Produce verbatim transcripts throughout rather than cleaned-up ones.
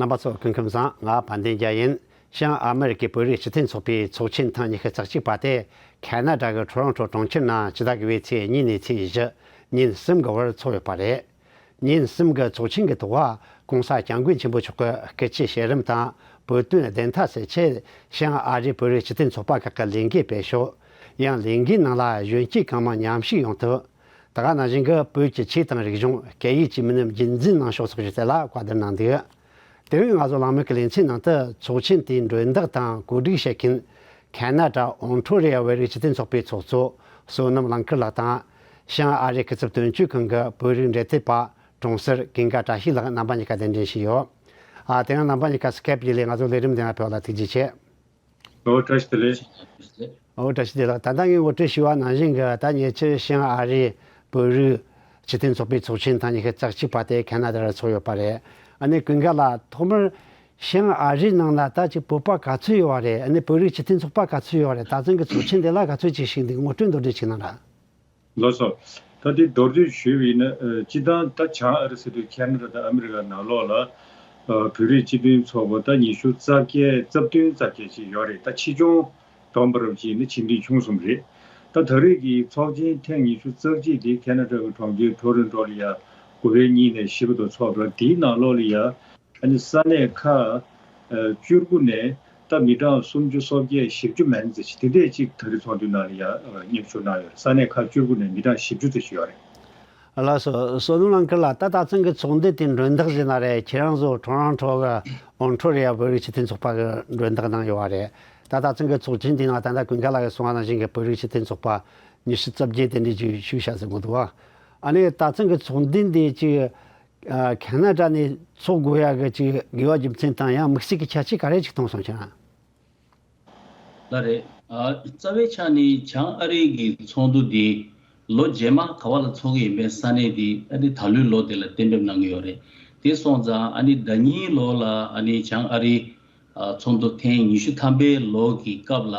རྣམ་པ་ཚོ་སྐུ་ཁམས་བཟང་། ང་དཔལ་ལྡན་རྒྱལ་ཡིན། བྱང་ཨ་མེ་རི་ཀའི་བོད་རིགས་སྤྱི་མཐུན་ཚོགས་པའི་ཚོགས་ཆེན་ཐེངས་ཉི་ཤུ་རྩ་གཅིག་པ་དེ་ཁ་ན་ཌ་གི་ཊོ་རོན་ཊོ་གྲོང་ཁྱེར་ནང་ཕྱི་ཟླ་དགུ་པའི་ཚེས་གཉིས་ནས་ཚེས་བཞི་ཉིན་གསུམ་གྱི་བར་འཚོགས་ཡོད་པ་རེད། ཉིན་གསུམ་གྱི་ཚོགས་ཆེན་གྱི་ཐོག་ག་༸གོང་ས་༸སྐྱབས་མགོན་ཆེན་པོ་མཆོག་གི་སྐུ་ཚེ་ཞབས་རིམ་དང་བོད་དོན་བདེན་མཐའ་སེལ་ཆེད་བྱང་ཨ་རིའི་བོད་རིགས་སྤྱི་མཐུན་ཚོགས་པ་ཁག་གི་ལས་འགུལ་སྤེལ་ཕྱོགས། ཡང་ལས་འགུལ་ནང་ལ་གཞོན་སྐྱེས་གང་མང་མཉམ་ཞུགས་ཡོང་ཐབས། ད་ག་ནང་བཞིན་གྱི་བོད་ཀྱི་ཆོས་དང་རིག་གཞུང་སྐད་ཡིག་བཅས་མི་སྣ་རྒྱུན་འཛིན་གནང་ཕྱོགས་སོགས་ཀྱི་ཐད་ལ་བཀའ་བསྡུར་གནང་འདུག་དེ་རིང་ང་ཚོ་གླེང་མོལ་གྱི་ལེ་ཚན་ནང་དུ་ཚོགས་ཆེན་དེའི་མགྲོན་བདག་དང་གོ་སྒྲིག་བྱེད་མཁན་ཁ་ན་ཌ་ཨོན་ཊོ་རི་ཡ་བོད་རིགས་སྤྱི་མཐུན་ཚོགས་པའི་ཚོགས་གཙོ་བསོད་ནམས་གླིང་དཀར་ལགས་དང་། བྱང་ཨ་རིའི་སྐུ་ཚབ་དོན་གཅོད་ཁང་གི་བོད་རིགས་འབྲེལ་མཐུད་པ་གྲོང་གསར་ཀུན་དགའ་བཀྲ་ཤིས་ལགས། རྣམ་པ་གཉིས་ཀ་གདན་འདྲེན་ཞུས་ཡོད། ཨ། དེ་རིང་རྣམ་པ་གཉིས་ཀ་སི་ཀེབ་བརྒྱུད་ལས་ང་ཚོ་ལས་རིམ་འདི་ནང་ཕེབས་པ་ལ་ཐུགས་རྗེ་ཆེ། ཨོ། བཀྲ་ཤིས་བདེ་ལེགས། ཨོ། བཀྲ་ཤིས་བདེ་ལེགས། ད་ལྟ་ངས་ངོ་སྤྲོད་ཞུས་པ་ནང་བཞིན་གྱི་ད་ཉེ་ཆར་བྱང་ཨ་རིའི་བོད་རིགས་སྤྱི་མཐུན་ཚོགས་པའི་ཚོགས་ཆེན་ཐེངས་ཉི་ཤུ་རྩ་གཅིག་པ་དེ་ཁ་ན་ཌ་ལ་ཚོགས་ཡོད་པ་རེད། ཨ་ནི་ཀུན་དགའ་ལགས། ཐོག་མར་བྱང་ཨ་རིའི་ནང་ལ་ད་ཅིག་བོད་པ་ག་ཚོད་ཡོད་པ་རེད། ཨ་ནི་བོད་རིགས་སྤྱི་མཐུན་ཚོགས་པ་ག་ཚོད་ཡོད་པ་རེད། ད་ཐེངས་ཀྱི་ཚོགས་ཆེན་དེ་ལ་ག་ཚོད་ཅིག་ཞུགས་འདུག་ངོ་སྤྲོད་མདོར་བསྡུས་ཅིག་གནང་ར། ལགས་སོ། ད་དེ་མདོར་བསྡུས་ཞུས་པ་ཡིན་ན། ཨ། སྤྱིར་བཏང་ད་བྱང་ཨ་རི་ཟེར་དུས་ཁ་ན་ཌ་དང་ཨ་མི་རི་ཀ་ནང་ལོགས་ལ། ཨ། བོད་རིགས་སྤྱི་མཐུན་ཚོགས་པ་ད་ཉི་ཤུ་རྩ་བརྒྱད་རྩ་བདུན་ཙམ་ཅིག་ཡོད་རེད། ད་ཆེ་ཆུང་བསྡོམས་པ་རུ་བྱས་ན་ཆེ་འབྲིང་ཆུང་གསུམ་རེད། ད་ད་རེས་ཀྱི་ཚོགས་ཆེན་ཐེངས་ཉི་ཤུ་རྩ་གཅིག་དེ་ཁ་ན་ཌ་གི་གྲོང་ཁྱེར་ཊོ་རོན་ཊོ་ལ་ཡ་དགུ་པའི་གཉིས་ནས་བཞི་བར་དུ་ཚོགས་པ་དེའི་ནང་ལོགས་ལ་ཡ། ཨ་ནི་ས་གནས་ཁག་ཨ། བཅུ་དགུ་ནས་ད་མི་གྲངས་སུམ་ཅུ་སོ་བརྒྱད་བཞི་བཅུ་མན་ཙམ་ཞིག་དེ་འདྲས་ཅིག་ད་རེས་ཚོགས་འདུའི་ནང་ལ་ཡ། ཨ། མཉམ་ཞུགས་གནང་ཡོད་རེད། ས་གནས་ཁག་བཅུ་དགུ་ནས་མི་གྲངས་བཞི་བཅུ་ཙམ་ཞིག་ཡོད་རེད། ལགས་སོ། བསོད་ནམས་གླིང་དཀར་ལགས། ད་ད་ཐེངས་ཀྱི་ཚོགས་འདུ་དེའི་མགྲོན་བདག་ཟེར་ན་རེད། ཁྱེད་རང་ཚོ་ཊོ་རོན་ཊོ་གི་ཨོན་ཊོ་རི་ཡ་བོད་རིགས་སྤྱི་མཐུན་ཚོགས་པ་གི་མགྲོན་བདག་གནང་ཡོད་པ་རེད། ད་ད་ཐེངས་ཀྱི་ཚོགས་ཆེན་དེའི་ནང་ད་ལྟ་ཀུན་དགའ་ལགས་ཀྱིས་གསུངས་པ་ནང་བཞིན་གྱི་བོད་རིགས་སྤྱི་མཐུན་ཚོགས་པ་ཉི་ཤུ་རྩ་བརྒྱད་དེ་འདྲས་ཅིག་ཞུགས་བཞག་ཟེར་གོ་འདུག་བ། ཨ་ནི་ད་ཐེངས་ཀྱི་ཚོགས་འདུ་འདི་ཅིག་ཨ། ཁ་ན་ཌ་ནས་ཚོགས་དགོས་ཡག་གི་ཅིག་དགོས་པ་རྒྱུ་མཚན་དང་ཡང་དམིགས་བསལ་གྱི་ཁྱད་ཆོས་ག་རེ་ཅིག་མཐོང་སོང་ཁྱེད་རང་། ལགས་རེད། ཨ། རྩ་བའི་ཆ་ནས་བྱང་ཨ་རི་གི་ཚོགས་འདུ་འདི་ལོ་རྗེས་མ་ག་བ་ལ་ཚོགས་ཀྱི་ཡིན་པའི་ས་གནས་འདི་ཨ་ནི་ད་ལོའི་ལོ་དེ་ལ་གཏན་འབེབས་གནང་གི་ཡོད་རེད། དེ་སོང་ཙང་ཨ་ནི་ཟླ་ཉིན་ལོ་ལ་ཨ་ནི་བྱང་ཨ་རི་ཨ། ཚོགས་འདུ་ཐེངས་ཉི་ཤུ་ཐམ་པའི་ལོ་གི་སྐབས་ལ་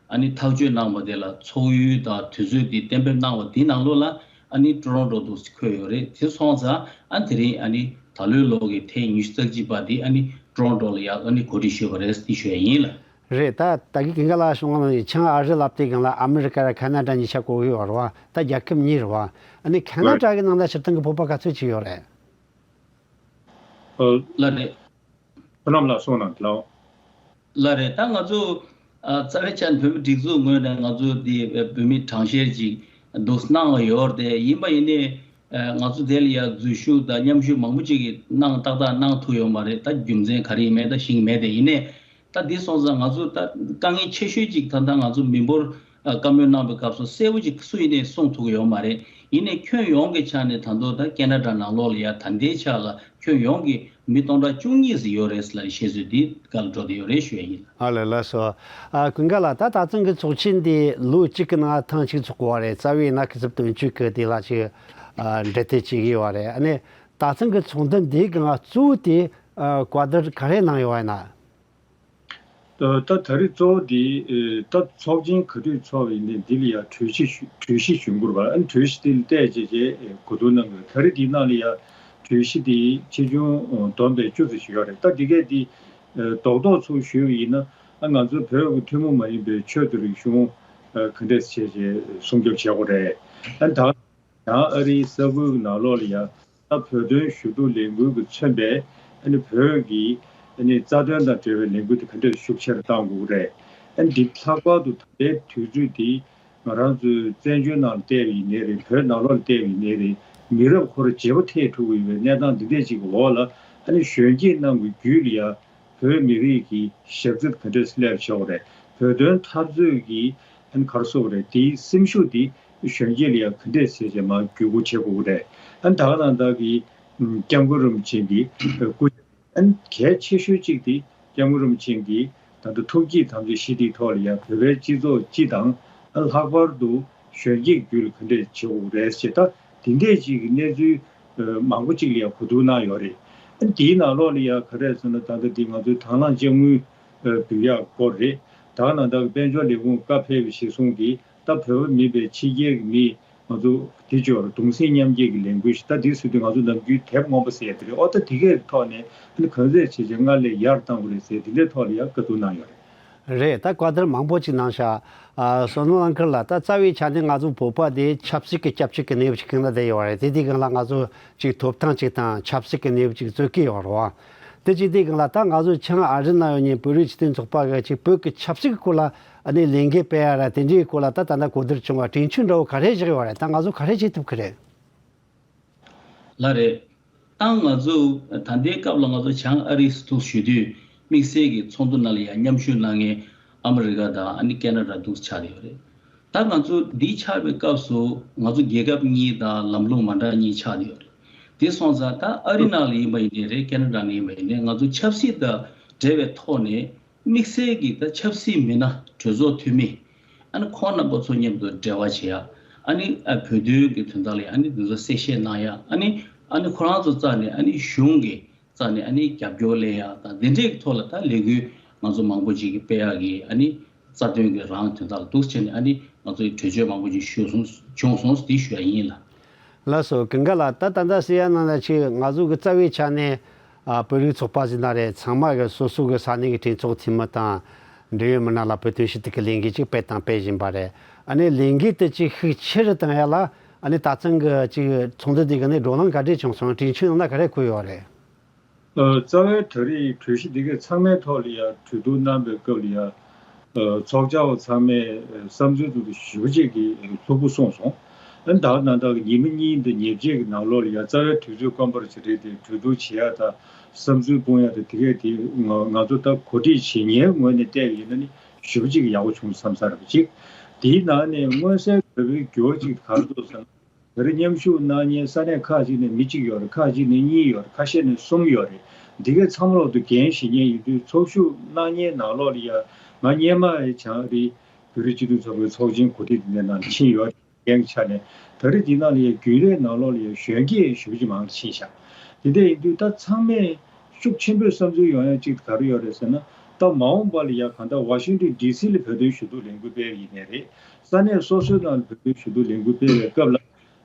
ཨ་ནི་ཐག་གཅོད་གནང་བ་དེ་ལ་ཚོགས་ཡུལ་དང་དུས་ཚོད་དེ་གཏན་འབེབས་གནང་བ་དེའི་ནང་ལོགས་ལ་ཨ་ནི་ཊོ་རོན་ཊོ་འདུག་སེ་འཁོད་ཡོད་རེད། དེ་སོང་ཙང་ཨ་དེ་རིང་ཨ་ནི་ད་ལོའི་ལོ་གི་ཐེངས་ཉི་ཤུ་རྩ་གཅིག་པ་དེ་ཨ་ནི་ཊོ་རོན་ཊོ་ལ་ཡ་ཨ་ནི་གོ་སྒྲིག་ཞུས་པ་རེད་ཟེར་ཞུ་ཡ་ཡིན་ལགས། རེད། ད་ད་གིན་ཀུན་དགའ་ལགས་གསུངས་པ་ནང་བཞིན་བྱང་ཨ་རི་ལབ་དུས་སྒང་ལ་ཨ་མི་རི་ཀ་ར་ཁ་ན་ཌ་གཉིས་ཆ་གོ་གི་ཡོད་རེད་བ། ད་རྒྱལ་ཁབ་གཉིས་རེད་བ། ཨ་ནི་ཁ་ན་ཌ་གི་ནང་ལ་སྤྱིར་བཏང་གི་བོད་པ་ག་ཚོད་ཅིག་ཡོད་རེད། ཨ། ལགས་རེད། བསོད་ནམས་ལགས་གསུངས་གནང་དང་། ལགས་རེད། ད་ང་ཚོ་ཨ། རྩ་བའི་ཆ་ནས་བོད་མི་སྒྲིག་འཛུགས་ངོས་ནས་ང་ཚོ་དེ་བོད་མི་གྲངས་བཤེར་ཅིག་འདུག་གནང་བ་ཡོད་རེད། དེ་ཡིན་པ་ཡིན་ནའི་ཨ། ང་ཚོ་དེ་ལ་ཡ་འཛུལ་ཞུགས་དང་མཉམ་ཞུགས་མང་པོ་ཅིག་གིས་གནང་ཏག་ཏག་གནང་ཐུབ་ཡོད་མ་རེད། ད་རྒྱུ་མཚན་ག་རེ་ཡིན་མེད་ད་ཤེས་ཀྱི་མེད། དེ་ཡིན་ནའི་ད་འདི་སོང་ཙང་ང་ཚོ་ད་དཀའ་ངལ་ཆེ་ཤོས་ཅིག་ད་ལྟ་ང་ཚོ་མི་འབོར་ཨ། བཀའ་མོལ་གནང་བའི་སྐབས་སུ་གསལ་པོ་ཅིག་སུ་ཡིན་ནའི་གསུང་ཐུབ་ཀྱི་ཡོད་མ་རེད། ཡིན་ནའི་ཁྱོན་ཡོངས་ཀྱི་ཆ་ནས་ད་དུང་ད་ཁ་ན་ཌ་ནང་ལོགས་ལ་ཡ་ད་ལྟའི་ཆ་ལ་ཁྱོན་ཡོངས་ཀྱི་མི་སྟོང་ཕྲག་བཅུ་གཉིས་ཙམ་ཡོད་རེད་ཟེར་ལབ་བཤད་ཚུལ་འདི་བཀའ་ལ་འགྲོ་བསྡད་ཡོད་རེད་ཞུ་ཡ་ཡིན། ཨ་ལས། ལགས་སོ། ཨ། ཀུན་དགའ་ལགས། ད་ད་ཐེངས་ཀྱི་ཚོགས་ཆེན་འདི་ལོ་གཅིག་གི་ནང་ཐེངས་གཅིག་ཚོགས་དགོས་པ་རེད། རྩ་བའི་ན་སྐུ་ཚབ་དོན་གཅོད་ཀྱི་དེ་ལ་ཅིག་ཨ། འབྲེལ་མཐུད་བྱེད་ཀྱི་ཡོད་པ་རེད། ཨ་ནི་ད་ཐེངས་ཀྱི་ཚོགས་འདུ་འདིའི་སྒང་གཙོ་བོ་དེ་ཨ། བཀའ་བསྡུར་ག་རེ་གནང་ཡོད་པ་ཡིན་ན། ད་ད་རེས་གཙོ་བོ་འདི་ཨེ། ད་ཚོགས་ཆེན་ག་དུས་ཚོགས་པ་ཡིན་ནའི་འདི་ལ་ཡང་གྲོས་གཞི་ཞུ་གྲོས་གཞི་ཞུ་དགོས་རེད་པ། ཨ་ནི་གྲོས་གཞི་འདི་ལ་བལྟས་བྱས་བྱས་གོ་བསྡུར་གནང་དགོས། ད་རེས་འདིའི་ནང་ལ་ཡང་གྲོས་གཞི་འདི་ཆེ་ཆུང་བསྡོམས་པས་བཅུ་ཙམ་ཞིག་ཡོད་རེད། ད་འདི་གས་འདི་ཨེ། རྡོག་རྡོག་ཚུར་ཞུས་པ་ཡིན་ན། ཨ། ང་ཚོ་བོད་ཀྱི་ཐུན་མོང་མ་ཡིན་པའི་ཆོས་དང་རིག་གཞུང་ཨ། ག་འདྲས་བྱས་བྱས་སྲུང་སྐྱོབ་བྱེད་དགོས་རེད། ཨ་ནི་ད། ཡང་ཨ་རིའི་ས་ཁུལ་གྱི་ནང་ལོགས་ལ་ཡང་ད་བོད་དོན་ཞུ་གཏུག་ལས་འགུལ་གྱིས་མཚོན་པའི་ཨ་ནི་བོད་ཀྱི་ཨ་ནི་རྩ་དོན་དང་འབྲེལ་བའི་ལས་འགུལ་དེ་ག་འདྲས་ཤུགས་ཆེ་རུ་གཏང་དགོས་ཀྱི་རེད། ཨ་ནི་འདི་ལྷག་པར་དུ་ད་ལྟའི་དུས་ཚོད་འདི་ང་རང་ཚོའི་བཙན་བྱོལ་ནང་ལ་བལྟས་པ་ཡིན་ནའི་རེད། བོད་ནང་ལོགས་ལ་བལྟས་པ་ཡིན་ནའི་རེད། མི་རབས་འཁོར་བརྗེ་པོ་ཐེབས་ཐུབ་ཀྱི་ཡོད་པའི་གནས་སྟངས་འདི་འདྲས་ཅིག་གི་འོག་ལ། ཨ་ནི་གཞོན་སྐྱེས་རྣམས་ཀྱི་རྒྱུད་ལ་ཡང་བོད་མི་རིགས་ཀྱི་ཞབས་འདེགས་ག་འདྲས་སླེབས་ཆོག་རེད། བོད་དོན་འཐབ་རྩོད་ཀྱི་ཨ་ནི་ག་རེ་ཟེར་དགོས་རེད། དེའི་སེམས་ཤུགས་དེ་གཞོན་སྐྱེས་ལ་ཡང་ག་འདྲས་བྱས་བྱས་མར་བརྒྱུད་སྐུར་བྱེད་དགོས་ཀྱི་རེད། ཨ་ནི་ད་ག་ནང་བཞིན་གྱི་སྐྱབས་མགོན་རིན་པོ་ཆེ་གི་སྐུ་ཨ་ནི་གལ་ཆེ་ཤོས་གཅིག་དེ་སྐྱབས་མགོན་རིན་པོ་ཆེ་གི་ད་ལྟ་ཐུགས་བསྐྱེད་དམ་བཅའ་བཞི་དེའི་ཐོག་ལ་ཡང་བོད་པའི་སྤྱི་ཚོགས་སྤྱི་དང་། ཨ་ནི་ལྷག་པར་དུ་གཞོན་སྐྱེས་རྒྱུད་ལ་ག་འདྲས་བྱེད་དགོས་རེད་ཅེས། ད་དེ་འདྲས་ཅིག་གི་གནས་ཚུལ་ཨ་མང་པོ་ཅིག་ལ་ཡང་གོ་བསྡུར་གནང་ཡོད་རེད། ཨ་ནི་དེའི་ནང་ལོགས་ལ་ཡང་ག་རེ་ཟེར་ན། ད་ལྟ་འདི་ང་ཚོའི་དང་བླངས་དཔྱ་དངུལ་ཨ་འབུལ་ཡག་སྐོར་རེད། ད་ག་ནང་བཞིན་དཔལ་འབྱོར་ལས་ཁུངས་བཀའ་ཕེབས་པ་གཞིར་བཟུང་གིས་ད་བོད་པ་མིན་པའི་ཕྱི་རྒྱལ་གྱི་མི་ ང་ཚོ་དེ་ཅོར་གདུང་སེམས་མཉམ་སྐྱེད་ཀྱི་ལས་འགུལ་ཞིག་ད་འདི་ཟེར་དུས་ང་ཚོ་ནམ་རྒྱུན་དེབ་སྔོན་པོ་ཟེར་ཡ་དེ་རེད། ཨོ་ད་དེ་གའི་ཐོག་ནས་ཨ་ནི་གང་ཟེར་བྱས་བྱས་སྔར་ལས་ཡར་བཏང་དགོས་རེད་ཟེར་དེ་འདྲའི་ཐོག་ལ་ཡང་བཀའ་བསྡུར་གནང་ཡོད་རེད། རེད། ད་བཀའ་བསྡུར་མང་པོ་ཅིག་གནང་ཤག་ཨ་བསོད་ནམས་གླིང་ཁུལ་ལ་ད་རྩ་བའི་ཆ་ནས་ང་ཚོ་བོད་པ་དེ་ཆབ་སྲིད་ཀྱི་སྐྱབས་བཅོལ་གྱི་གནས་བབ་ཅིག་སྒང་ལ་བསྡད་ཡོད་རེད། དེ་དུས་སྒང་ལ་ང་ཚོ་ཅིག་ཐོབ་ཐང་ཅིག་དང་ཆབ་སྲིད་ཀྱི་གནས་བབ་ཅིག་རྩོད་ཀྱི་ཡོད་རེད་བ། དེ་ཅིག་དུས་སྒང་ལ་ད་ང་ཚོ་ཆིང་ཨ་རི་ནང་ཡོད་མཁན་བོད་རིགས་སྤྱི་མཐུན་ཚོགས་པ་གི་ཅིག་བོད་ཀྱི་ཆབ་སྲིད་ཀྱི་སྐོར་ལ་ཨ་ནི་ལས་འགུལ་སྤེལ་ཡ་ར་དེ་འདྲའི་སྐོར་ལ་ད་ད་ལྟ་གོ་བསྡུར་བྱུང་བ་གྲོས་ཆོད་འདྲ་བོ་ག་རེ་བཞག་ཡོད་རེད། ད་ང་ཚོ་ག་རེ་བྱེད་ཐུབ་ཀྱི་རེད། ལགས་རེད། ད་ང་ཚོ་ད་ལྟའི་སྐབས་ལ་ང་ཚོ་བྱང་ཨ་རིའི་ཐུག་ཞུ་དུས་དམིགས་བསལ་གྱི་ཚོགས་འདུ་ནང་ལ་ཡང་མཉམ་ཞུགས་གནང་མཁན་ཨ་མི་རི་ཀ་དང་ཨ་ནི་ཁེ་ན་ཌ་འདུག་ཆགས་ཡོད་རེད། ད་ང་ཚོ་འདི་ཆགས་པའི་སྐབས་སུ་ང་ཚོ་རྒྱལ་ཁབ་གཉིས་དང་ལམ་ལུགས་མ་འདྲ་གཉིས་ཆགས་ཡོད་རེད། དེ་སོང་ཙང་ད་ཨ་རི་ནང་ལ་ཡིན་པ་ཡིན་ནའི་རེད། ཁེ་ན་ཌ་ནང་ཡིན་པ་ཡིན་ནའི་ང་ཚོ་ཆབ་སྲིད་དང་འབྲེལ་བའི་ཐོག་ནས་དམིགས་བསལ་གྱི་ད་ཆབ་སྲིད་མི་སྣ་གྲོས་ཚོགས་འཐུས་མི་ཨ་ནི་ཁོང་རྣམ་པ་ཚོ་མཉམ་དུ་འབྲེལ་བ་བྱེད་ཡ། ཨ་ནི་ཨ་བོད་དོན་གྱི་དོན་དག་ལ་ཨ་ནི་འདི་ཚོ་གསལ་བཤད་གནང་ཡ། ཨ་ནི་ཨ་ནི་ཁོ་རང་ཚོ་རྩ་ནས་ཨ་ནི་གཞུང་གི་རྩ་ནས་ཨ་ནི་རྒྱབ་སྐྱོར་ལེན་ཡ་དང་འདི་འདྲའི་ཐོག་ལ་ད་ལས་འགུལ་ང་ཚོ་མང་པོ་ཅིག་གི་སྤེལ་ཡག་གི་ཨ་ནི་རྩ་དོན་གྱི་རང་དོན་དག་ལ་འདུག་བྱས་ནས་ཨ་ནི་ང་ཚོའི་གྲོས་ཆོད་མང་པོ་ཅིག་ཞུས་སོང་བྱུང་སོང་འདི་ཞུ་ཡ་ཡིན་ལ། ལགས་སོ། ཀུན་དགའ་ལགས། ད་ད་ལྟ་ཟེར་ཡ་ནང་ལ་ཅིག་ང་ཚོ་གི་རྩ་བའི་ཆ་ནས་ཨ་བོད་རིགས་ཚོགས་པ་ཟེར་ན་རེད། ཚང་མ་གི་སོ་སོ་གི་ས་གནས་ཀྱི་གྲོས་ཚོགས་འཐུས་མི་དང་འབྲེལ་ཡོད་མི་སྣ་ལ་བོད་དོན་ཞུ་གཏུག་གི་ལས་འགུལ་ཅིག་སྤེལ་དང་སྤེལ་བཞིན་པ་རེད། ཨ་ནི་ལས་འགུལ་དེ་ཅིག་ཤུགས་ཆེ་རུ་བཏང་ཡ་ལ་ཨ་ནི་ད་ཐེངས་གི་ཅིག་ཚོགས་འདུ་འདི་གི་ནས་བགྲོ་གླེང་ག་འདྲས་བྱུང་སོང་། གྲོས་ཆོད་ནང་ན་ག་རེ་འཁོད་ཡོད་རེད། ཨ་རྩ་བའི་ད་རེས་གྲོས་གཞི་འདི་གའི་ཚང་མའི་ཐོག་ལ་ཡ་གྲོས་བསྡུར་གནང་པའི་སྐབས་ལ་ཡ་ཨ་ཚོགས་བཅར་བ་ཚང་མས་ཨ་བསམ་ཚུལ་དེ་ཚོ་ཞེ་པོ་ཅིག་གི་ལྷུག་པོ་གསུངས་སོང་། ཨ་ནི་ད་ག་ནང་བཞིན་ཉི་མ་གཉིས་དང་ཉེར་གཅིག་གི་ནང་ལོགས་ལ་ཡ་རྩ་བའི་དུས་ཚོད་དཀོན་པོ་ཅིག་རེད་དེ། གྲོས་བསྡུར་བྱེད་ཡ་དང་བསམ་ཚུལ་སྤུངས་ཡ་དང་དེ་གས་དེ་ང་ང་ཚོ་ད་གོ་སྒྲིག་བྱེད་མཁན་ངོས་ནས་བལྟས་པ་ཡིན་ན་ནི་ཞེ་པོ་ཅིག་ཡག་པོ་བྱུང་བསམ་ས་རེད་པ་ཅིག་དེའི་ནང་ནས་མངོན་གསལ་དོད་པོའི་འགྱུར་བ་ཅིག་ག་རེ་འདུག་ཟེར་ན། ད་རེས་མཉམ་ཞུགས་གནང་མཁན་ས་གནས་ཁག་ཅིག་ནས་མི་གཅིག་ཡོད་རེད། ཁག་ཅིག་ནས་གཉིས་ཡོད་རེད། ཁ་ཤས་ནས་གསུམ་ཡོད་རེད། འདི་གའི་ཚང་མ་ལོག་ཏུ་འགན་བཞེས་མཁན་ཡིན་དུས་ཚོགས་ཞུགས་གནང་མཁན་ནང་ལོགས་ལ་ཡ་ང་སྔོན་མ་ཡི་བྱང་རི་བོད་རིགས་སྤྱི་མཐུན་ཚོགས་པའི་ཚོགས་ཆེན་གོ་སྒྲིག་འདི་ནས་ནང་ཕྱིན་ཡོད་རེད། འགན་ཆ་ནས་ད་རེས་འདི་ནང་ལ་ཡ་རྒྱུན་ལས་ནང་ལོགས་ལ་ཡ་གཞོན་སྐྱེས་ཞེ་པོ་ཅིག་མང་ཕྱིན་ཤག་དེ་འདྲ་ཡིན་དུས་ད་ཚང་མས་ཤུགས་ཆེན་པོས་བསམ་ཚུལ་ཡོང་ཡ་གཅིག་ག་རེ་ཡོད་རེད་ཟེར་ན། ད་མ་འོངས་པ་ལ་ཡ་གང་ལྟར་ཝ་ཤིང་ཏོན་ཌི་སི་ལ་བོད་དོན་ཞུ་གཏུག་ལས་འགུལ་སྤེལ་བ་ཡིན་ནའི་རེད། ས་གནས་སོ་སོའི་ནང་ལ་བོད་དོན་ཞུ་གཏུག་ལས་འགུལ་སྤེལ་བའི་སྐབས་ལ།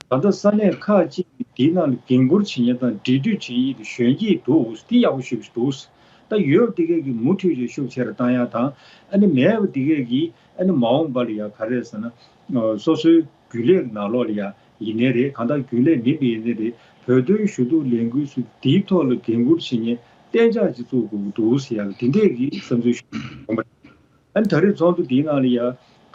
ད་ལྟ་ས་གནས་ཁག་ཅིག་གིས་དེའི་ནང་ལ་འགན་འཁུར་བྱེད་མཁན་དང་འབྲེལ་མཐུད་བྱེད་མཁན་གྱི་གཞོན་སྐྱེས་འདུག་དེ་ཡག་པོ་ཞེ་པོ་ཞིག་འདུག་ད་ཡོད་དེ་གས་ཀྱི་མུ་མཐུད་ཀྱི་ཤུགས་ཆེ་རུ་བཏང་ཡ་དང་། ཨ་ནི་མེད་པ་དེ་གས་ཀྱིས་ཨ་ནི་མ་འོངས་པ་ལ་ཡ་ག་རེ་ཟེར་ན། སོ་སོའི་རྒྱུན་ལས་ནང་ལོགས་ལ་ཡ་ཡིན་ནའི་རེད། གང་ལྟར་རྒྱུན་ལས་མིན་པ་ཡིན་ནའི་རེད། བོད་དོན་ཞུ་གཏུག་ལས་འགུལ་ཚོ་དེའི་ཐོག་ལ་འགན་འཁུར་བྱེད་མཁན་གཏན་འཇགས་ཅིག་བཙུགས་དགོས་ཀྱི་འདུག་ཟེར་ཡ་དེ་འདྲས་ཀྱི་བསམ་ཚུལ་ཞིག་ཡོང་པ་རེད། ཨ་ནི་ད་རེས་ཚོགས་འདུ་འདིའི་ནང་ལ་ཡ་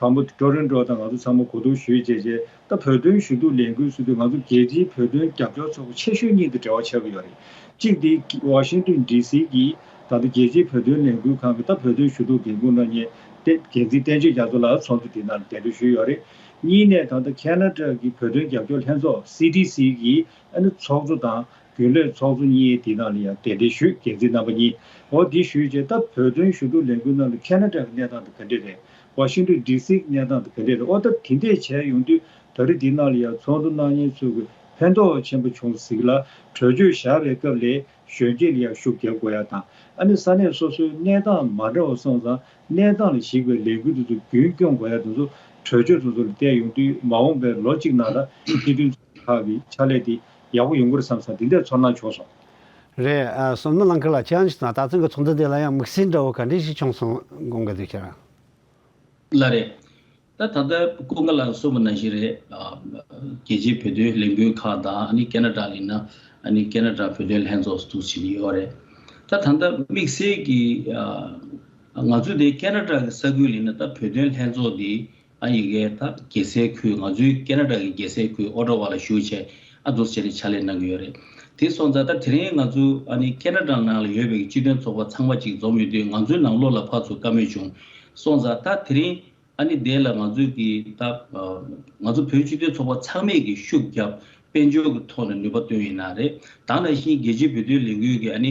དང་པོ་ཊོ་རོན་ཊོ་དང་ང་ཚོ་ཚང་མ་གོ་བསྡུར་ཞུས་བྱས་རྗེས། ད་བོད་དོན་ཞུ་གཏུག་ལས་འགུལ་ཟེར་དུས་ང་ཚོ་རྒྱལ་སྤྱིའི་བོད་དོན་རྒྱབ་སྐྱོར་ཚོགས་པ་ཆེ་ཤོས་གཉིས་དང་འབྲེལ་བ་ཆགས་ཀྱི་ཡོད་རེད། གཅིག་དེ་ཝ་ཤིང་ཏོན་ཌི་སི་གི་ད་ལྟ་རྒྱལ་སྤྱིའི་བོད་དོན་ལས་འགུལ་ཁང་གི་ད་བོད་དོན་ཞུ་གཏུག་འགན་འཁུར་གནང་མཁན་ཏེ་འགན་འཛིན་བསྟན་ཆོས་རྒྱ་མཚོ་ལགས་ཚོགས་འདུ་དེ་ནང་གདན་འདྲེན་ཞུས་ཡོད་རེད། གཉིས་ནས་ད་ལྟ་ཁེ་ན་ཌ་གི་བོད་དོན་རྒྱབ་སྐྱོར་ལྷན་ཚོགས་སི་ཌི་སི་གི་ཨ་ནི་ཚོགས་གཙོ་དང་རྒྱུན་ལས་ཚོགས་གཙོ་གཉིས་དེ་ནང་ལ་ཡང་གདན་འདྲེན་ཞུས། འགན་འཛིན་རྣམ་པ་གཉིས། འོ་འདི་ཞུས་རྗེས་ད་བོད་དོན་ཞུ་གཏུག་ལས་འགུལ་ནང་ལ་ཁེ་ན་ཌ་གི་གནས་སྟངས་དེ་ག་འདྲས་རེད། ཝ་ཤིང་ཏོན་ཌི་སི་གི་གནས་སྟངས་དེ་ག་འདྲས་རེད། ཨོ་ད་དེ་འདྲས་བྱས་ཡོང་དུས་ད་རེས་འདི་ནང་ལ་ཡང་ཚོགས་འདུ་གནང་མཁན་ཚོས་ཀྱི་ཕན་ཐོགས་ཆེན་པོ་བྱུང་ཟིག་ལ་གྲོས་ཆོད་བཞག་པའི་སྐབས་ལ་གཞོན་སྐྱེས་ལ་ཡང་ཤུགས་རྒྱབ་དགོས་ཡ་དང་། ཨ་ནི་ས་གནས་སོ་སོའི་གནས་སྟངས་མ་འདྲ་བ་སོང་ཙང་གནས་སྟངས་ལ་གཞིགས་པའི་ལས་འགུལ་དེ་ཚོ་རྒྱུན་སྐྱོང་དགོས་ཡ་དེ་ཚོ་གྲོས་ཆོད་དེ་ཚོ་ལ་བལྟས་ཡོང་དུས་མ་འོངས་པའི་ལོ་གཅིག་ནང་ལ་སྤྱི་མཐུན་ཚོགས་པ་ཁག་གི་ཕྱག་ལས་དེ་ཡག་པོ་ཡོང་གི་རེད་བསམ་ས་འདི་འདྲའི་ཚོར་སྣང་བྱུང་སོང་། རེད། ཨ་བསོད་ནམས་གླིང་ཁུལ་ལགས། ཁྱེད་རང་ཚོ་དང་ད་ཐེངས་ཀྱི་ཚོགས་འདུ་དེ་ལ་ཡང་དམིགས་བསལ་འདྲ་བོ་ག་འདྲ་ཞིག་བྱུང་སོང་དགོངས་ཀྱི་འདུག་ཁྱེད་རང་། ལགས་རེད། ད་ད་ལྟ་ཀུན་དགའ་ལགས་གསུངས་པ་ནང་བཞིན་རེད། ཨ་རྒྱལ་སྤྱིའི་བོད་དོན་ལས་འགུལ་ཁག་དང་ཨ་ནི་ཀེ་ན་ཌ་ལ་ཡིན་ན་ཨ་ནི་ཀེ་ན་ཌ་བོད་དོན་ལྷན་ཚོགས་སུ་འདུག་བྱེད་ཀྱི་ཡོད་རེད། ད་ད་ལྟ་དམིགས་བསལ་གྱི་ཨ་ང་ཚོ་དེ་ཀེ་ན་ཌ་གི་ས་ཁུལ་ལ་ཡིན་ན་ད་བོད་དོན་ལྷན་ཚོགས་འདི་ཨ་ཡི་གེ་ད་རྒྱལ་སའི་ཁུལ་ང་ཚོའི་ཀེ་ན་ཌ་གི་རྒྱལ་སའི་ཁུལ་ཨོ་ཊ་ཝ་ལ་བཞུགས་བྱས་ཨ་འདུག་བྱས་ནས་ཕྱག་ལས་གནང་གི་ཡོད་རེད། དེ་སོང་ཙང་ད་དེ་རིང་ང་ཚོ་ཨ་ནི་ཀེ་ན་ཌ་ནང་ལ་ཡོད་པའི་སྤྱི་མཐུན་ཚོགས་པ་ཚང་མ་གཅིག་འཛོམས་ཡོང་དུས་ང་ཚོའི་ནང་ལོགས་ལ་ཕར་ཚུར་བཀའ་མོལ་བྱུང་སོང་ཙང་ད་དེ་རིང་ཨ་ནི་དེ་ལ་ང་ཚོའི་གི་ད་ང་ཚོ་བོད་སྤྱི་མཐུན་ཚོགས་པ་ཚང་མས་གི་ཤུགས་བརྒྱབ། དཔལ་འབྱོར་གྱི་ཐོག་ནས་ནུས་པ་བཏོན་ཡོད་ན་རེད། ད་ནང་བཞིན་རྒྱལ་སྤྱིའི་བོད་དོན་ལས་འགུལ་གྱི་ཨ་ནི་